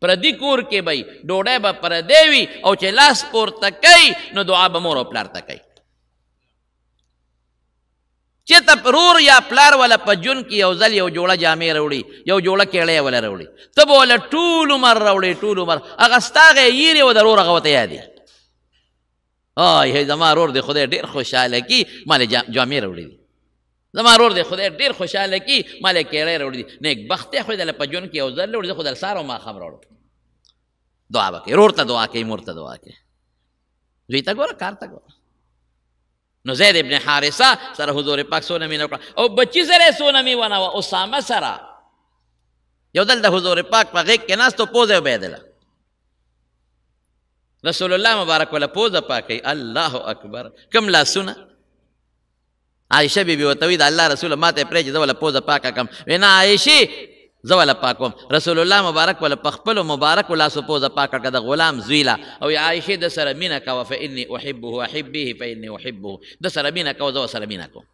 پردي کور کې به وي، ډوډۍ به پردی وي، او چې لاس پورته کوي نو دعا به مور او پلار ته کوي. چې ته رور یا پلار وله په ژوند کې یو ځل یو جوړه جامې راوړي، یو جوړه کیړۍ وله راوړي، ته به وله ټول عمر راوړې، ټول عمر هغه ستا هغه یېرې او د رور هغه ورته یادې. آی زما رور دې خدای ډېر خوشحاله کړي، ما له جامې راوړي دي، زما رور دې خدای ډېر خوشحاله کړي، ما له کیړۍ راوړي دي. نېکبخته خو دې له په ژوند کې یو ځل راوړي، زه خو در سهار او ماښام راوړم. دعا به کوي، رور ته دعا کوي، مور ته دعا کوي، زوی ته ګوره، کار ته ګوره. نو زید ابن حارثه سره حضور پاک څونه مینه وکړه، او بچي سره یې څونه مینه وه، اسامه سره. یو ځل د حضور پاک په غېږ کې ناست و، پوزه یې وبهېدله. رسول الله مبارک وله پوزه پاکوي. الله اکبر، کوم لاسونه. عایشه بي بي ورته وایي د الله رسوله ما ته یې پرېږده چې زه وله پوزه پاکه کړم. وایي نه عایشې زه وله پاکوم. رسول الله مبارک وله په خپلو مبارکو لاسو پوزه پاکه کړه د غلام زوی له. او عایشې د سره مینه کوه، فإني أحبه أحبيه فإني أحبه، د سره مینه کوه، زه ورسره مینه کوم.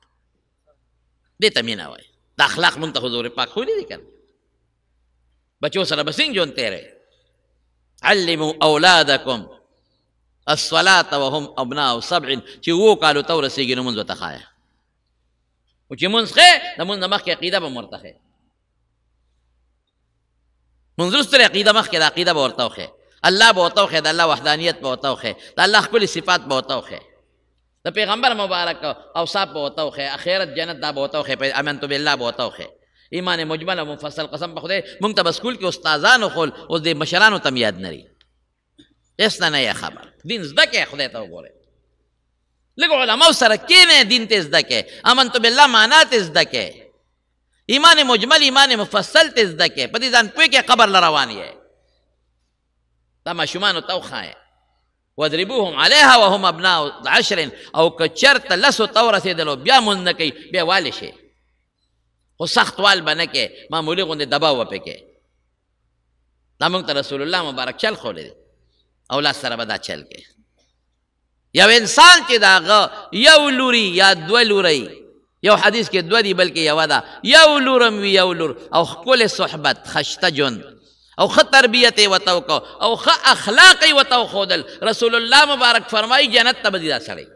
دې ته مینه وایي. دا اخلاق مونږ ته حضور پاک ښوولي دي که نه؟ بچو سره به څنګه ژوند تېروې؟ علموا اولادکم الصلاة وهم ابناء سبع، چې اوو کالو ته ورسېږي نو مونځ ورته ښایه، او چې مونځ ښیې د مونځ نه مخکې عقیده به هم ورته ښیې، مونځ وروسته له عقیده مخکې د عقیده به ورته وښیې، الله به ورته وښیې، د الله وحدانیت به ورته وښیې، د الله ښکلي صفات به ورته وښیې، د پیغمبر مبارک اوصاف به ورته وښیې، اخرت جنت دا به ورته وښیې، امنت بالله به ورته وښیې، ایمان مجمل او مفصل. قسم په خدای مونږ ته به سکول کې استادانو ښول، اوس دې مشرانو ته هم یاد نه لري، هېڅ نه یې خبر. دین زده کړئ، خدای ته وګورئ، لږ علماو سره کښېنئ، دین ته زده کړئ، امنت بالله معنا ته زده کړئ، ایمان مجمل ایمان مفصل ته زده کړئ، په دې ځان پوه کړئ قبر له روان یې. دا ماشومانو ته وښایئ. واضربوهم علیها وهم ابناء 10، او که چېرته 10 ته ورسېدلو بیا مونځ نه کوي، بیا والي شي، خو سخت وال به نه کوې، معمولي غوندې دباو به پرې کوې. دا موږ ته رسول الله مبارک چل ښولی دی، اولاد سره به دا چل کوي. یو انسان چې د هغه یو لوري یا دوه لوري، یو حدیث کې دوه دي بلکې یوه ده، یو لور هم وي یو لور، او ښکلی صحبت، خشته ژوند، او ښه تربیت یې ورته وکړو، او ښه اخلاق یې ورته وښودل، رسول الله مبارک فرمایي جنت ته به ځي دا سړی.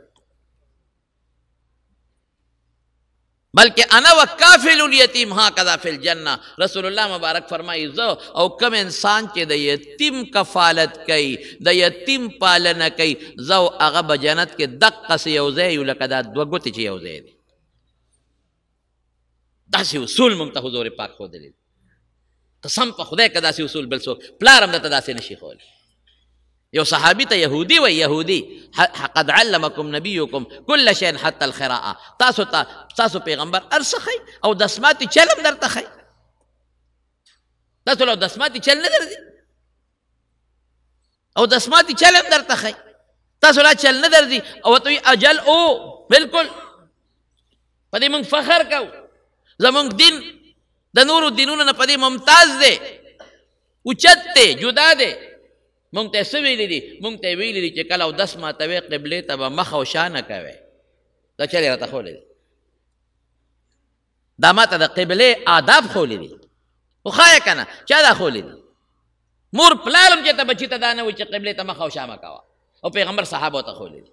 بلکې انا وکافل الیتیم هکذا فی الجنه، رسول الله مبارک فرمایي زه او کوم انسان چې د یتیم کفالت کوي، د یتیم پالنه کوي، زه او هغه به جنت کې دقسې یو ځای یو لکه دا دوه ګوتې چې یو ځای دي. داسې اصول موږ ته حضور پاک ښودلی دي. قسم په خدای که داسې اصول بل څوک پلار هم درته داسې نشي ښوولی. یو صحابي ته یهودي وایي، یهودي قد علمکم نبیکم کل شیء حتی الخراءه، تاسو ته ستاسو پیغمبر هر څه ښایي او دسماتي چل هم درته ښایي. تاسو له دسماتي چل نه درځي او دسماتي چل هم درته ښایي، تاسو لا چل نه درځي او ورته وایي اجل او بالکل. په دې موږ فخر کوو، زموږ دین د نورو دینونو نه په دې ممتاز دی، اوچت دی، جدا دی. مونږ ته څه ویلي دي؟ مونږ ته ویلي دي چې کله اودس ماتوې قبلې ته به مخ او شا نه کوې. دا چل یې راته ښولی دی، دا ما ته د قبلې آداب ښولی دي. وښایه که نه چا دا ښولی دي؟ مور پلار هم چې ته بچي ته دا نه وایي چې قبلې ته مخ او شا مه کوه، او پیغمبر صحابو ته ښولی دي.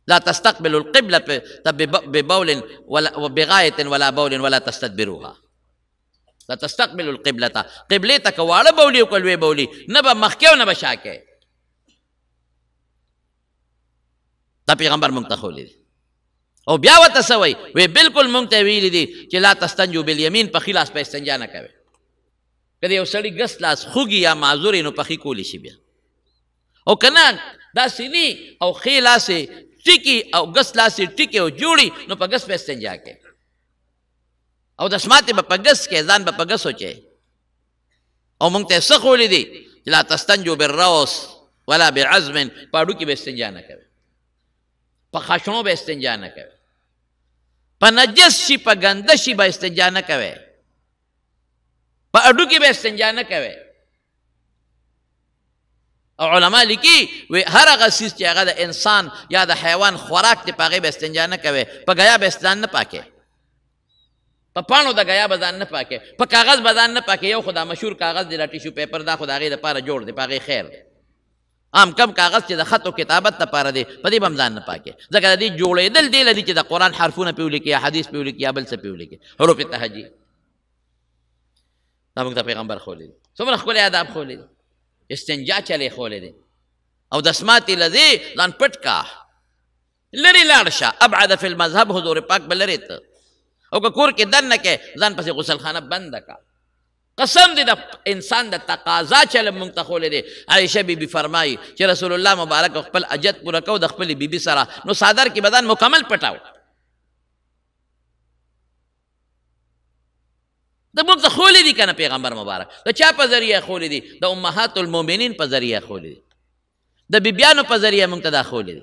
لا تستقبلوا القبلة ببول ولا بغاية ولا بول ولا تستدبروها. لا تستقبلوا القبلة، قبلې ته که واړه بولي او که لوی بولي نه به مخکې او نه به شا کوې. دا پیغمبر موږ ته ښولی دی. او بیا ورته څه وایي؟ وایي بالکل موږ ته ویلي دي چې لا تستنجو بالیمین، په ښي لاس په استنجا نه کوې. که د یو سړي ګس لاس خوږي یا معذور یې نو په ښي کولی شي بیا، او که نه داسې ني او ښی لاس یې ټیکي او ګس لاس یې ټیکي او جوړي نو په ګس په استنجا کوي، او دسماتې به په ګس کې، ځان به په ګس وچوي. او موږ ته یې څه ښوولي دي چې لا تستنجو بالروس ولا بعظم، په هډوکي به استنجا نه کوي، په خشنو به استنجا نه کوي، په نجس شي په ګنده شي به استنجا نه کوي، په هډوکي به استنجا نه کوي. او علما لیکي وی هر هغه څیز چې هغه د انسان یا د حیوان خوراک دی په هغې به استنجا نه کوي، په ګیا به ځان نه پاکې، په پاڼو د ګیا به ځان نه پاکې، په کاغذ به ځان نه پاکې. یو خو دا مشهور کاغذ دی، دا tissue paper، دا خو د هغې دپاره جوړ دی، په هغې خیر دی. عام کم کاغذ چې د خط او کتابت دپاره دی په دې به هم ځان نه پاکې، ځکه د دې جوړېدل دې له دي چې د قرآن حرفونه پرې ولیکي یا حدیث پرې ولیکي یا بل څه پرې ولیکي، حروف تهجي. دا موږ ته پیغمبر ښوولی دی، څومره ښکلی آداب ښوولی دی، استنجا چلې ښوولی دی. او دسماتې له دې ځان پټ کا، لرې لاړ شه، ابعد فی المذهب، حضور پاک به لرې ته. او که کور کې دننه کې ځان پسې غسلخانه بنده کا. قسم دی د انسان د تقاضا چل موږ ته ښوولی دی. عایشه بي بي فرمایي چې رسول الله مبارک خپل اجت پوره کو د خپلې بیبي سره، نو څادر کې به ځان مکمل پټاو. د موږ ته ښوولی دي که نه پیغمبر مبارک؟ د چا په ذریعه ښوولی دي؟ د امهات المؤمنین په ذریعه ښوولی دي، د بیبیانو په ذریعه موږ ته دا ښوولی دي.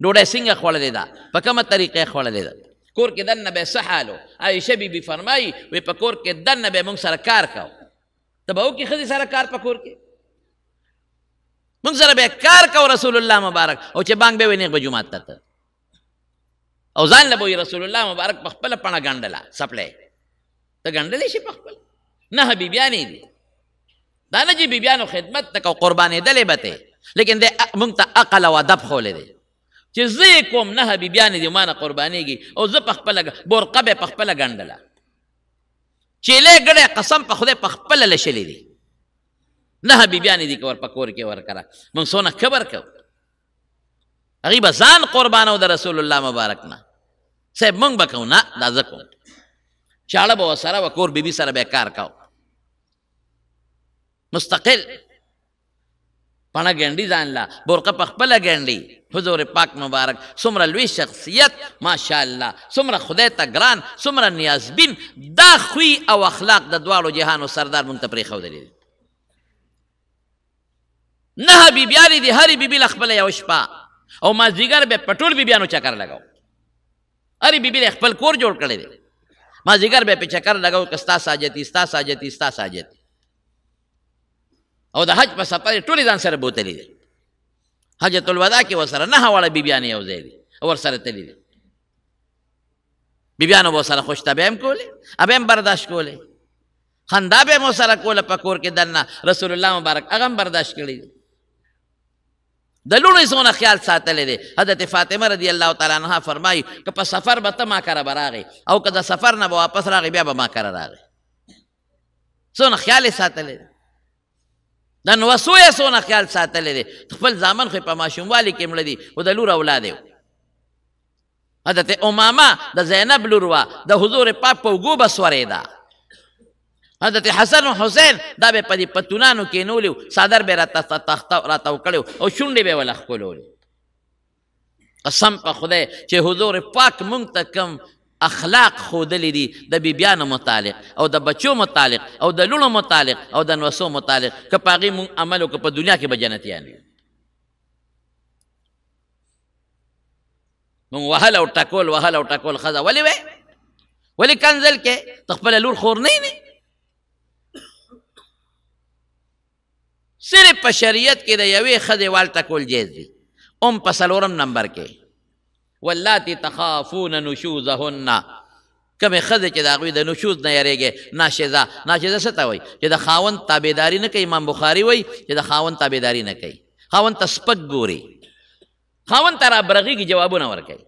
ډوډۍ څنګه خوړلې ده، په کومه طریقه یې خوړلې ده، کور کې دننه به یې څه حال و. عایشه بي بي فرمایي وایي په کور کې دننه به یې موږ سره کار کوو. ته به وکړي ښځې سره کار په کور کې؟ موږ سره به یې کار کوو رسول الله مبارک، او چې بانګ به وي نېغ به جومات ته ته، او ځان له به وایي رسول الله مبارک په خپله پڼه ګنډله څپلۍ. ته ګنډلی شي په خپل؟ نه، بیبیانې دي. دا نه چې بیبیانو خدمت نه کوو، قربانېدلې به ته، لیکن دی موږ ته عقل او ادب ښوولی دی چې زه یې کوم، نه بیبیانې دي ما نه قربانېږي، او زه په خپله برقه به یې په خپله ګنډله، چیلې ګړی قسم په خدای په خپله لشلې دي. نه بیبیانې دي که ور په کور کې ورکړه، موږ څونه کبر کوو. هغوی به ځان قربانو د رسول الله مبارک نه، صاحب موږ به کوو، نه دا زه کوم. چاړه به ورسره وه، کور بیبي سره به یې کار کاوه، مستقل پڼه ګنډي ځان له، برقه په خپله ګنډي. حضور پاک مبارک څومره لوی شخصیت، ماشاءالله، څومره خدای ته ګران، څومره نیازبین، دا خوی او اخلاق د دواړو جهانو سردار موږ ته پرېښودلی دی. نه بیبیانې دي، هرې بیبي له خپله یوه شپه او مازدیګر به په ټول بیبیانو چکر لګاو. هرې بیبي له خپل کور جوړ کړی دی، مازدیګر به په چکر لګاو که ستا ساجتي، ستا ساجتي، ستا ساجتي. او د حج په سفر یې ټولې ځان سره بوتلې دي. حجة الوداع کې ورسره 9 واړه بیبیانې یو ځای دي او ورسره تللي دي. بیبیانو به ورسره خوشطبعي هم کولې، به هم برداشت کولې، خندا به هم ورسره کوله په کور کې دننه. رسول الله مبارک هغه هم برداشت کړی دی. د لوڼو یې څونه خیال ساتلی دی. حضرت فاطمه رضی الله تعالی عنها فرمایي که په سفر به ته ما کره به راغې او که د سفر نه به واپس راغې بیا به ما کره راغې. څونه خیال یې ساتلی دی. د نوسو یې څونه خیال ساتلی دی. خپل زامن خو یې په ماشوموالي کې مړه دي، خو د لور اولاد یې. حضرت امامه د زینب لور وه، د حضور پاک په اوږو به سورېده. حضرت حسن او حسین دا به په دې پتونانو کېنولي وو، څادر به یې راتاو کړی او شونډې به یې ورله ښکلولې. قسم په خدای چې حضور پاک مونږ ته کوم اخلاق ښودلي دي د بیبیانو متعلق او د بچو متعلق او د لوڼو متعلق او د نوسو متعلق، که په هغې مونږ عمل وکړو په دنیا کې به جنتیان یو. مونږ وهل او ټکول، وهل او ټکول ښځه ولې وی؟ ولې کنځل کې؟ ته خپله لور خور نه یې؟ صرف په شریعت کې د یوې ښځې وال ټکول جایز دي. هم په 4 نمبر کې واللاتي تخافون نشوزهن، کومې ښځې چې د هغوی د نشوز نه یریږي. ناشزه، ناشزه څه ته وایي؟ چې د خاوند تابعداري نه کوي. امام بخاري وایي چې د خاوند تابعداري نه کوي، خاوند ته سپک ګوري، خاوند ته رابرغېږي، جوابونه ورکوي.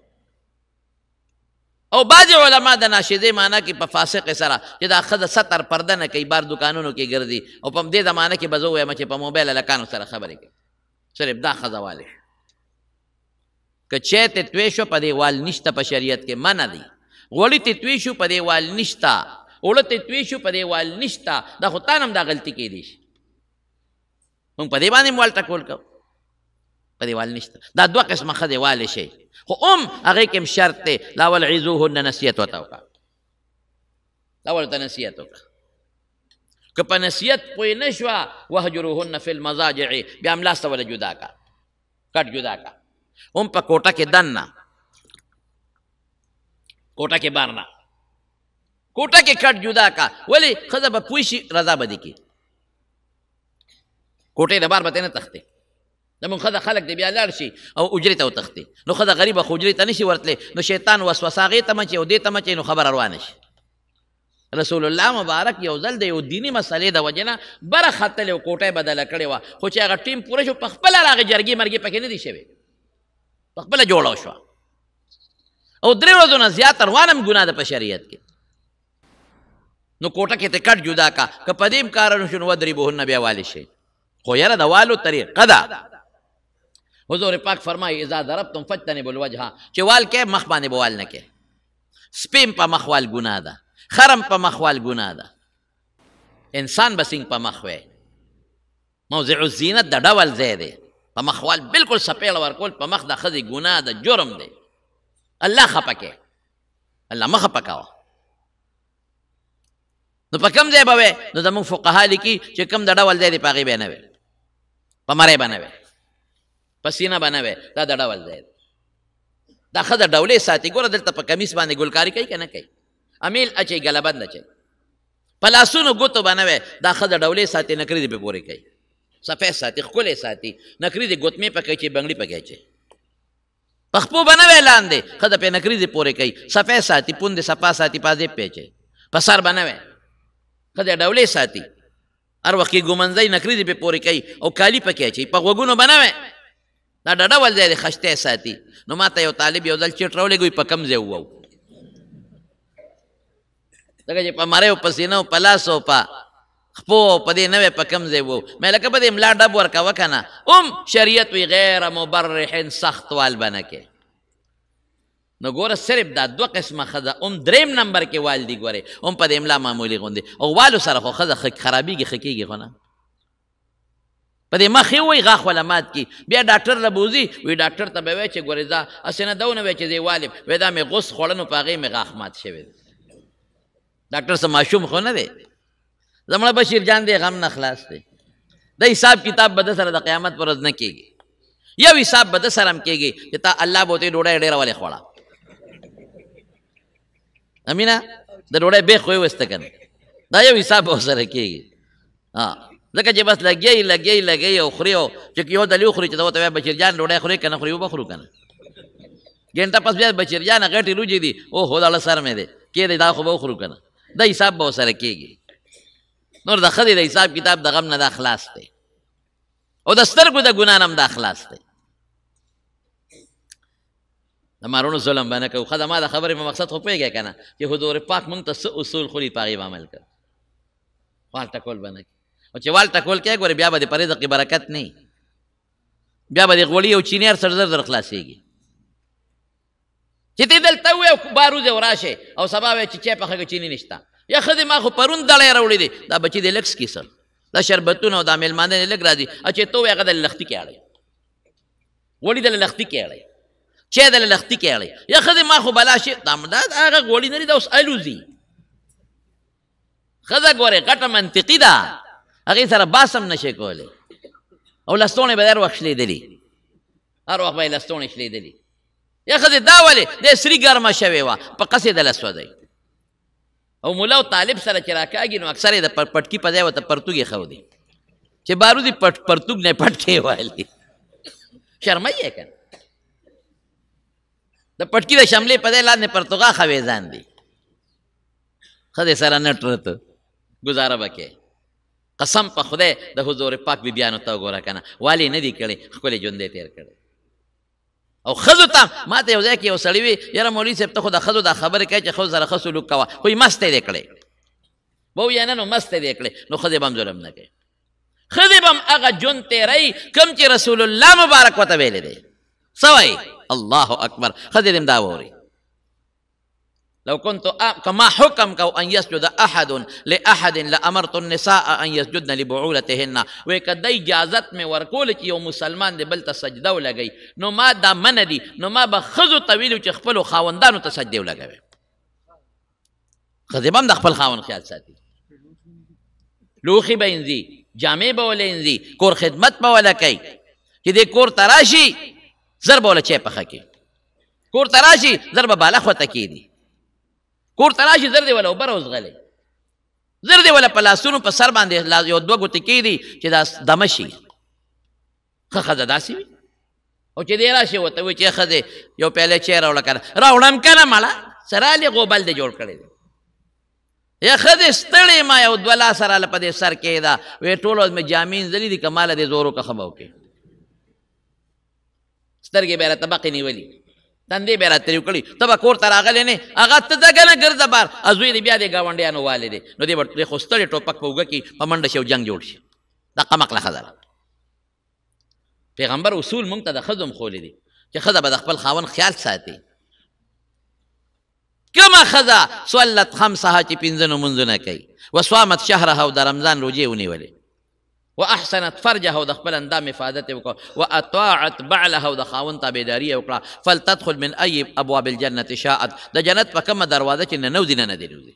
او بعضې علما د ناشزې معنا کې په فاسقې سره چې دا ښځه ستر پرده نه کوي، بار دوکانونو کې ګرځي، او په همدې زمانه کې به زه ووایم چې په موبایل هلکانو سره خبرې کوي، صرف دا ښځه والې شو. که چای ته توی شو په دې وال نشته، په شریعت کې منع دی. غوړي ته توی شو په دې وال نشته، اوړه ته توی شو په دې وال نشته. دا خو تا نه هم دا غلطي کېدی شي. موږ په دې باندې هم وال ټکول کوو، په دې وال نشته. دا دوه قسمه ښځې والې شي، خو هم هغې کې هم شرط دی، لا والعظوهن نصیحت ورته وکړه، دا ورته نصیحت وکړه. که په نصیحت پوه نه شوه وهجروهن فی المضاجع، بیا هم لاس ته وله جدا کړه، کټ جدا کړه. هم په کوټه کې دننه، کوټه کې بار نه، کوټه کې کټ جدا کړه. ولې؟ ښځه به پوه شي، رضا به دې کړي. کوټې د بار به ترې نه تښتې. زموږ ښځه خلک دې بیا لاړ شي او اجرې ته وتښتي، نو ښځه غریبه خو اجرې ته نه شي ورتلی، نو شیطان وسوسه هغې ته مچوي او دې ته مچوي، نو خبره روانه شي. رسول الله مبارک یو ځل د یو دیني مسئلې د وجې نه بره ختلی او کوټه یې بدله کړې وه، خو چې هغه ټیم پوره شو په خپله راغی، جرګې مرګې پکې نه دي شوې، په خپله جوړه شوه. او 3 ورځو نه زیات روانه هم ګناه ده په شریعت کې. نو کوټه کې ته کټ جدا کا، که په دې هم کار نه شو نو وضربوهن بیا والې شي. خو یاره د والو طریقه ده. حضور پاک فرمایي اذا ضربتم فاجتنبوا الوجه، چې وال کې مخ باندې به وال نه کې. سپیم په مخ وال ګناه ده، خرم په مخ وال ګناه ده، انسان به څنګه په مخ وی؟ موضع الزینت د ډول ځای دی، په مخ وال بالکل څپېړه ورکول په مخ د ښځې ګناه ده، جرم دی. الله خفه کې، الله مه خفه کوه. نو په کوم ځای به وی؟ نو زموږ فقها لیکي چې کوم د ډول ځای دی په هغې به نه وی، په مرۍ به نه وی، په سینه به نه وی، دا د ډول ځای دی. دا ښځه ډولې ساتي. ګوره دلته په کمیس باندې ګلکاري کوي که نه کوي؟ امیل اچوي، ګلبند اچوي، په لاسونو ګوتو به نه وی، دا ښځه ډولې ساتي، نکریزې پرې پورې کوي، سفید ساتي، ښکلی ساتي، نکریزې ګوتمې پکې اچوي، بنګړي پکې اچوي. په خپو به نه وی لاندې، ښځه پرې نکریزې پورې کوي، سفید ساتي، پوندې صفا ساتي، پازې پرې اچوي. په سر به نه وی، ښځه ډولې ساتي، هر وخت کې ګومنځی نکریزې پرې پورې کوي او کالي پکې اچوي. په غوږونو به نه وی، دا ډول ځای دی، خشتی ساتي. نو ما ته یو طالب یو ځل چټ راولېږه، په کوم ځای ووهو؟ ځکه چې په مرۍ او په سینه او په لاس او په خپو او په دې نه وی په کوم ځای ووهو. مې لکه په دې ملا ډب ورکوه که نه، هم شریعت وي غیر مبرح، سخت وال به نه کې. نو ګوره صرف دا دوه قسمه ښځه هم دریم نمبر کې وال دي، ګورې هم په دې املا معمولي غوندې او والو سره خو ښځه خرابېږي، ښه کېږي خو نه. په دې مخ یې ووایي غاښ وله مات کړي، بیا ډاکټر له بوځي، وایي ډاکټر ته به وایي چې ګورې ځه هسې نه دا ونه وایي چې زه یې والیم، وایي دا مې غوس خوړه نو په هغې مې غاښ مات شوی دی. ډاکټر څه ماشوم خو نه دی، زموږ بشیر جان دی غم نه خلاص دی. د حساب کتاب به د سره د قیامت پر ورځ نه کېږي. یو حساب به د سره هم کېږي چې تا الله به ورته ډوډۍ ډېره ولې خوړه. امینه د ډوډۍ بیخ خو یې ویسته که نه، دا یو حساب به ورسره کېږي. ځکه چې بس لګیا یې لګیا یې لګیا یې او خوري، او چې یو ځل یې وخوري چې ته ورته وایې بشیر جان ډوډۍ خورې که نه خورې، وبه خورو که نه. ګنټه پس بیا بشیر جان غټې روجې دي، اوهو دا سر مې دی کېدی، دا خو به وخورو که نه. دا حساب به ورسره کېږي. نور د ښځې د حساب کتاب د غم نه دا خلاص دی، او د سترګو د ګناه نه هم دا خلاص دی. د مارونو ظلم به نه کوو. ښه ما د خبرې په مقصد خو پوهېږی که نه چې حضور پاک مونږ ته څه اصول ښولي، په هغې به عمل کوو. وال ټکول به نه کوي. او چې وال ټکول کوې ګورې بیا به دې په رزق کې برکت نه وي، بیا به دې غوړي او چیني هر څه زر زر خلاصېږي. چې ته دلته ووایې او بار وځې او راشې او سبا وایې چې چای پخه که چیني نشته، یا ښځې ما خو پرون دړی راوړی دی، دا بچي دې لږ څکي څه، دا شربتونه او دا مېلمانه دې لږ راځي، او چې ته ووایې هغه د لښتي کې اړوي، غوړي د لښتي کې اړوي، چای د لښتي کې اړوي، یا ښځې ما خو بلا شي، دا هغه غوړي نه دي، دا اوس الوځي. ښځه ګورې غټه منطقي ده، هغې سره باس هم نشي کولی، او لستوڼې به هر وخت شلېدلي، هر وخت به یې لستوڼې شلېدلي. یا ښځې دا ولې د سري ګرمه شوې وه، په قصې د سوځوي. او مولا او طالب سره چې راکاږي نو اکثر یې د پټکي په ځای ورته پرتوګ ایښودي، چې بارودي پرتوګ نه پټکی والي، شرموي یې که نه. د پټکي د شملې په ځای لاندې پرتوګا خویزان دي. ښځې سره نه ټرته ګزاره به کوې. قسم په خدای د حضور پاک بیبیانو ته وګوره که نه، والې نه دي کړې، ښکلې ژوند یې تېر کړی. او ښځو ته ما ته یو ځای کې یو سړي وي، یاره مولوي صاحب ته خو د ښځو دا خبرې کوې چې ښځو سره ښه سلوک کوه، خو یې مستې دې کړې. به ووایه نه نو مستې دې کړې، نو ښځې به هم ظلم نه کوي، ښځې به هم هغه ژوند تېروي کوم چې رسول الله مبارک ورته ویلی دی. څه وایي؟ الله اکبر. ښځې دې هم دا واوري. لو كنت كما حكم كو أن يسجد أحد لأحد لأمرت النساء أن يسجدن لبعولتهن. وکه اجازت مې ورکول چې یو مسلمان دې بل ته سجده ولګوي، نو ما دا منع دي، نو ما به ښځو ته ویلو چې خپلو خاوندانو ته سجدې ولګوي. ښځې به هم د خپل خاوند خیال ساتي، لوښي به اینځي، جامې به وله اینځي، کور خدمت به وله کوي. چې دې کور ته راشي زر به وله چای پخه کړي، کور ته راشي زر به بالښت ورته کښېږدي، کور ته راشي زر دې وله اوبه راوځغلې، زر دې وله په لاسونو په سر باندې یو دوه ګوتې کښېږدي چې دا دمه شي. ښه ښځه داسې وي. او چې دی راشي ورته وایي چې ښځې یو پیاله چای راوړه که نه، راوړم که نه مړه، څه رالې غوبل دې جوړ کړی دی. یا ښځې ستړې ما یو دوه لاسه راله په دې سر کښېږده، وایي ټوله ورځ مې جامې اینځلې دي، که ماله دې زور وکړه ښه به وکړې. سترګې به یې راته بقې نیولي، تندې به یې راته تریو کړي، ته به کور ته راغلی نه، هغه ته ځه که نه ګرځه بار، زوی دې بیا دې ګاونډیانو والې دی، نو دی به خو ستړی ټوپک په اوږه کړي په منډه شي او جنګ جوړ شي. دا قمقله ښځه ده. پیغمبر اصول مونږ ته د ښځو هم ښوولي دي چې ښځه به د خپل خاوند خیال ساتي. کومه ښځه صلت خمسها چې پنځه نمونځونه کوي، وصامت شهرها او د رمضان روژې ونیولې، واحسنت فرجها او د خپل اندام حفاظت یې وکړه، واطاعت بعلها او د خاوند تابعداري یې وکړه، فلتدخل من ای ابواب الجنة شاءت، د جنت په کومه دروازه چې ننوځي نه نه دې نوځي.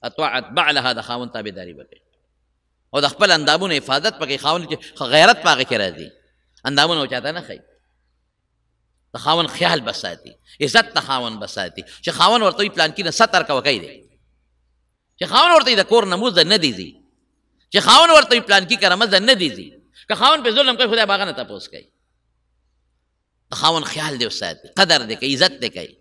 اطاعت بعلها د خاوند تابعداري به کوي او د خپل اندامونو حفاظت پکې، خاوند چې غیرت په هغې کې راځي، اندامونه چاته نه ښیي، د خاوند خیال به ساتي، عزت د خاوند به ساتي. چې خاوند ورته وایي پلانکي نه ستر کوه کوي دی، چې خاوند ورته د کور نه موزه نه دی ځي، چې خاوند ورته وایي پلانکي کره مزه نه دی ځي، که خاوند پرې ظلم کوي خدای به هغه نه تپوس کوي. د خاوند خیال دې وساتي، قدر دې کوي، عزت دې کوي.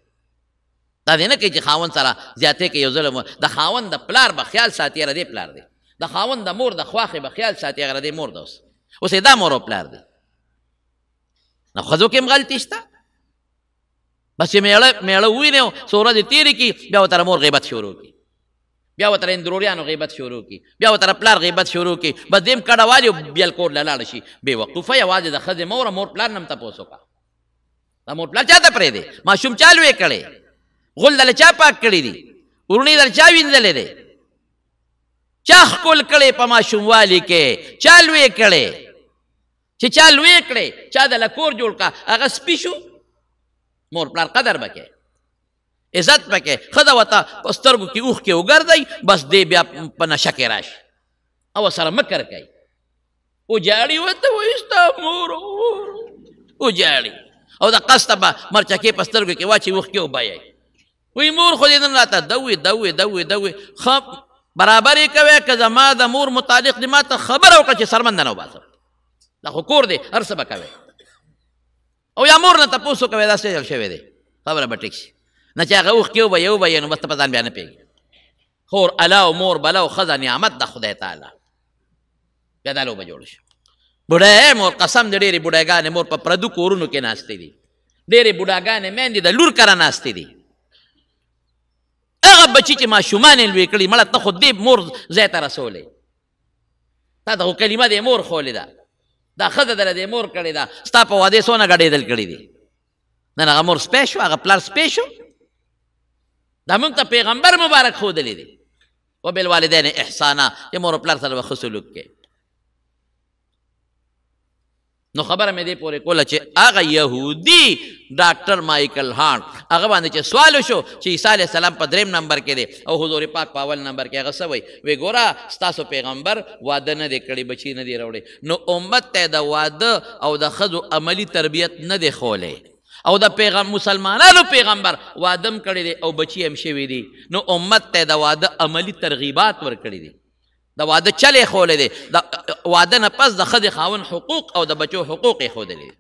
دا دې نه کوي چې خاوند سره زیاتې کوي یو ظلم. د خاوند د پلار به خیال ساتي، هغه دې پلار دی. د خاوند د مور د خواښې به خیال ساتي، هغه دې مور ده. اوس اوس یې دا مور او پلار دی. نو ښځو کې هم غلطي شته، بس چې مېړه وویني او څو ورځې تېرې کړي، بیا ورته مور غیبت شروع کړي، بیا ورته اندروریانو غیبت شروع کړي، بیا ورته پلار غیبت شروع کړي، بس دې هم کډه والي او بیا کور له لاړه شي. بې وقوفه یوازې د ښځې مور او مور پلار نه هم تپوس وکړه. دا مور پلار چا ته پرېږدې؟ ماشوم چا لوی کړی؟ غول دله چا پاک کړي دي؟ وروڼې دله چا وینځلې دی؟ چا ښکل کړی په ماشوموالي کې؟ چا لوی کړی؟ چې چا لوی کړی، چا دله کور جوړ کړه، هغه سپي شو. مور پلار قدر به کوې، عزت به کوې. ښځه ورته په سترګو کې اوښکې وګرځوي، بس دی بیا په نشه کې راشي او ورسره مکر کوي. وجاړي ورته وایي ستا مور وجاړي، او د قصده به مرچکې په سترګو کې واچوي، اوښکې وبهیي. وایي مور خو دې نن راته دوې دوې دوې دوې، ښه برابر یې کوې، که زما د مور متعلق دې ما ته خبره وکړه چې سرمن نه وباسم، دا خو کور دی هر څه به کوې. او یا مور نه تپوس وکوې دا څه چل شوی دی، خبره به ټیک شي. نه چې هغه اوښکې وبهیي وبهیي نو بس ته په ځان بیا نه پوهېږې. خور الا او مور بلا او ښځه نعمت ده خدای تعالی، بیا دا لوبه جوړه شي. بوډۍ مور قسم دې، ډېرې بوډاګانې مور په پردو کورونو کې ناستې دي، ډېرې بوډاګانې میندې د لور کره ناستې دي. هغه بچي چې ماشومان یې لوی کړي، مړه ته خو دې مور ځای ته رسولی، تا ته خو کلمه دې مور ښولې ده، دا ښځه دله دې مور کړې ده، ستا په وادې څونه ګډېدل کړي دي. نن هغه مور سپی شو، هغه پلار سپی شو. دا موږ ته پیغمبر مبارک ښودلی دی، وبالوالدین احسانا، چې مور او پلار سره به ښه سلوک کوې. نو خبره مې دې پورې کوله چې هغه یهودي ډاکټر مایکل هارت هغه باندې چې سوال وشو چې عیسی علیه السلام په دریم نمبر کې دی او حضور پاک په اول نمبر کې، هغه څه وایي؟ وایي ګوره ستاسو پیغمبر واده نه دی کړی، بچي نه دی راوړی، نو امت ته د واده او د ښځو عملي تربیت نه دی ښولی، او د مسلمانانو پیغمبر واده هم کړی دی او بچي هم شوي دي، نو امت ته د واده عملي ترغیبات ورکړي دي، د واده چلې ښولی دی، د واده نه پس د ښځې خاوند حقوق او د بچو حقوق یې ښودلی دي.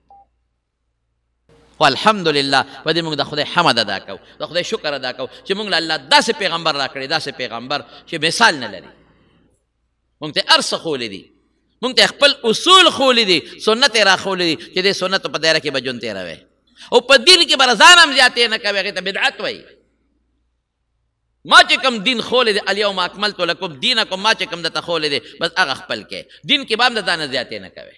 خو الحمدلله په دې موږ د خدای حمد ادا کوو، د خدای شکر ادا کوو چې موږ له الله داسې پیغمبر راکړی، داسې پیغمبر چې مثال نه لري. موږ ته هر څه ښولی دي، موږ ته خپل اصول ښولی دي، سنت یې راښولی دي چې دې سنتو په دایره کې به ژوند تېروی، او په دین کې به ځان هم زیاتې نه کوې، هغې ته بدعت وایي. ما چې کوم دین ښولی دی، الیوم اکملت لکم دینکم، ما چې کوم درته ښولی دی بس هغه خپل کې، دین کې به هم د ځانه زیاتې نه کوې.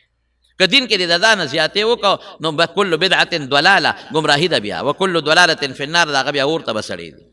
که دین کې دې د ځانه زیاتې وکړو نو کل بدعة ضلاله، ګمراهي ده بیا، وکل ضلالة فی النار، د هغه بیا اور ته به سړی دي.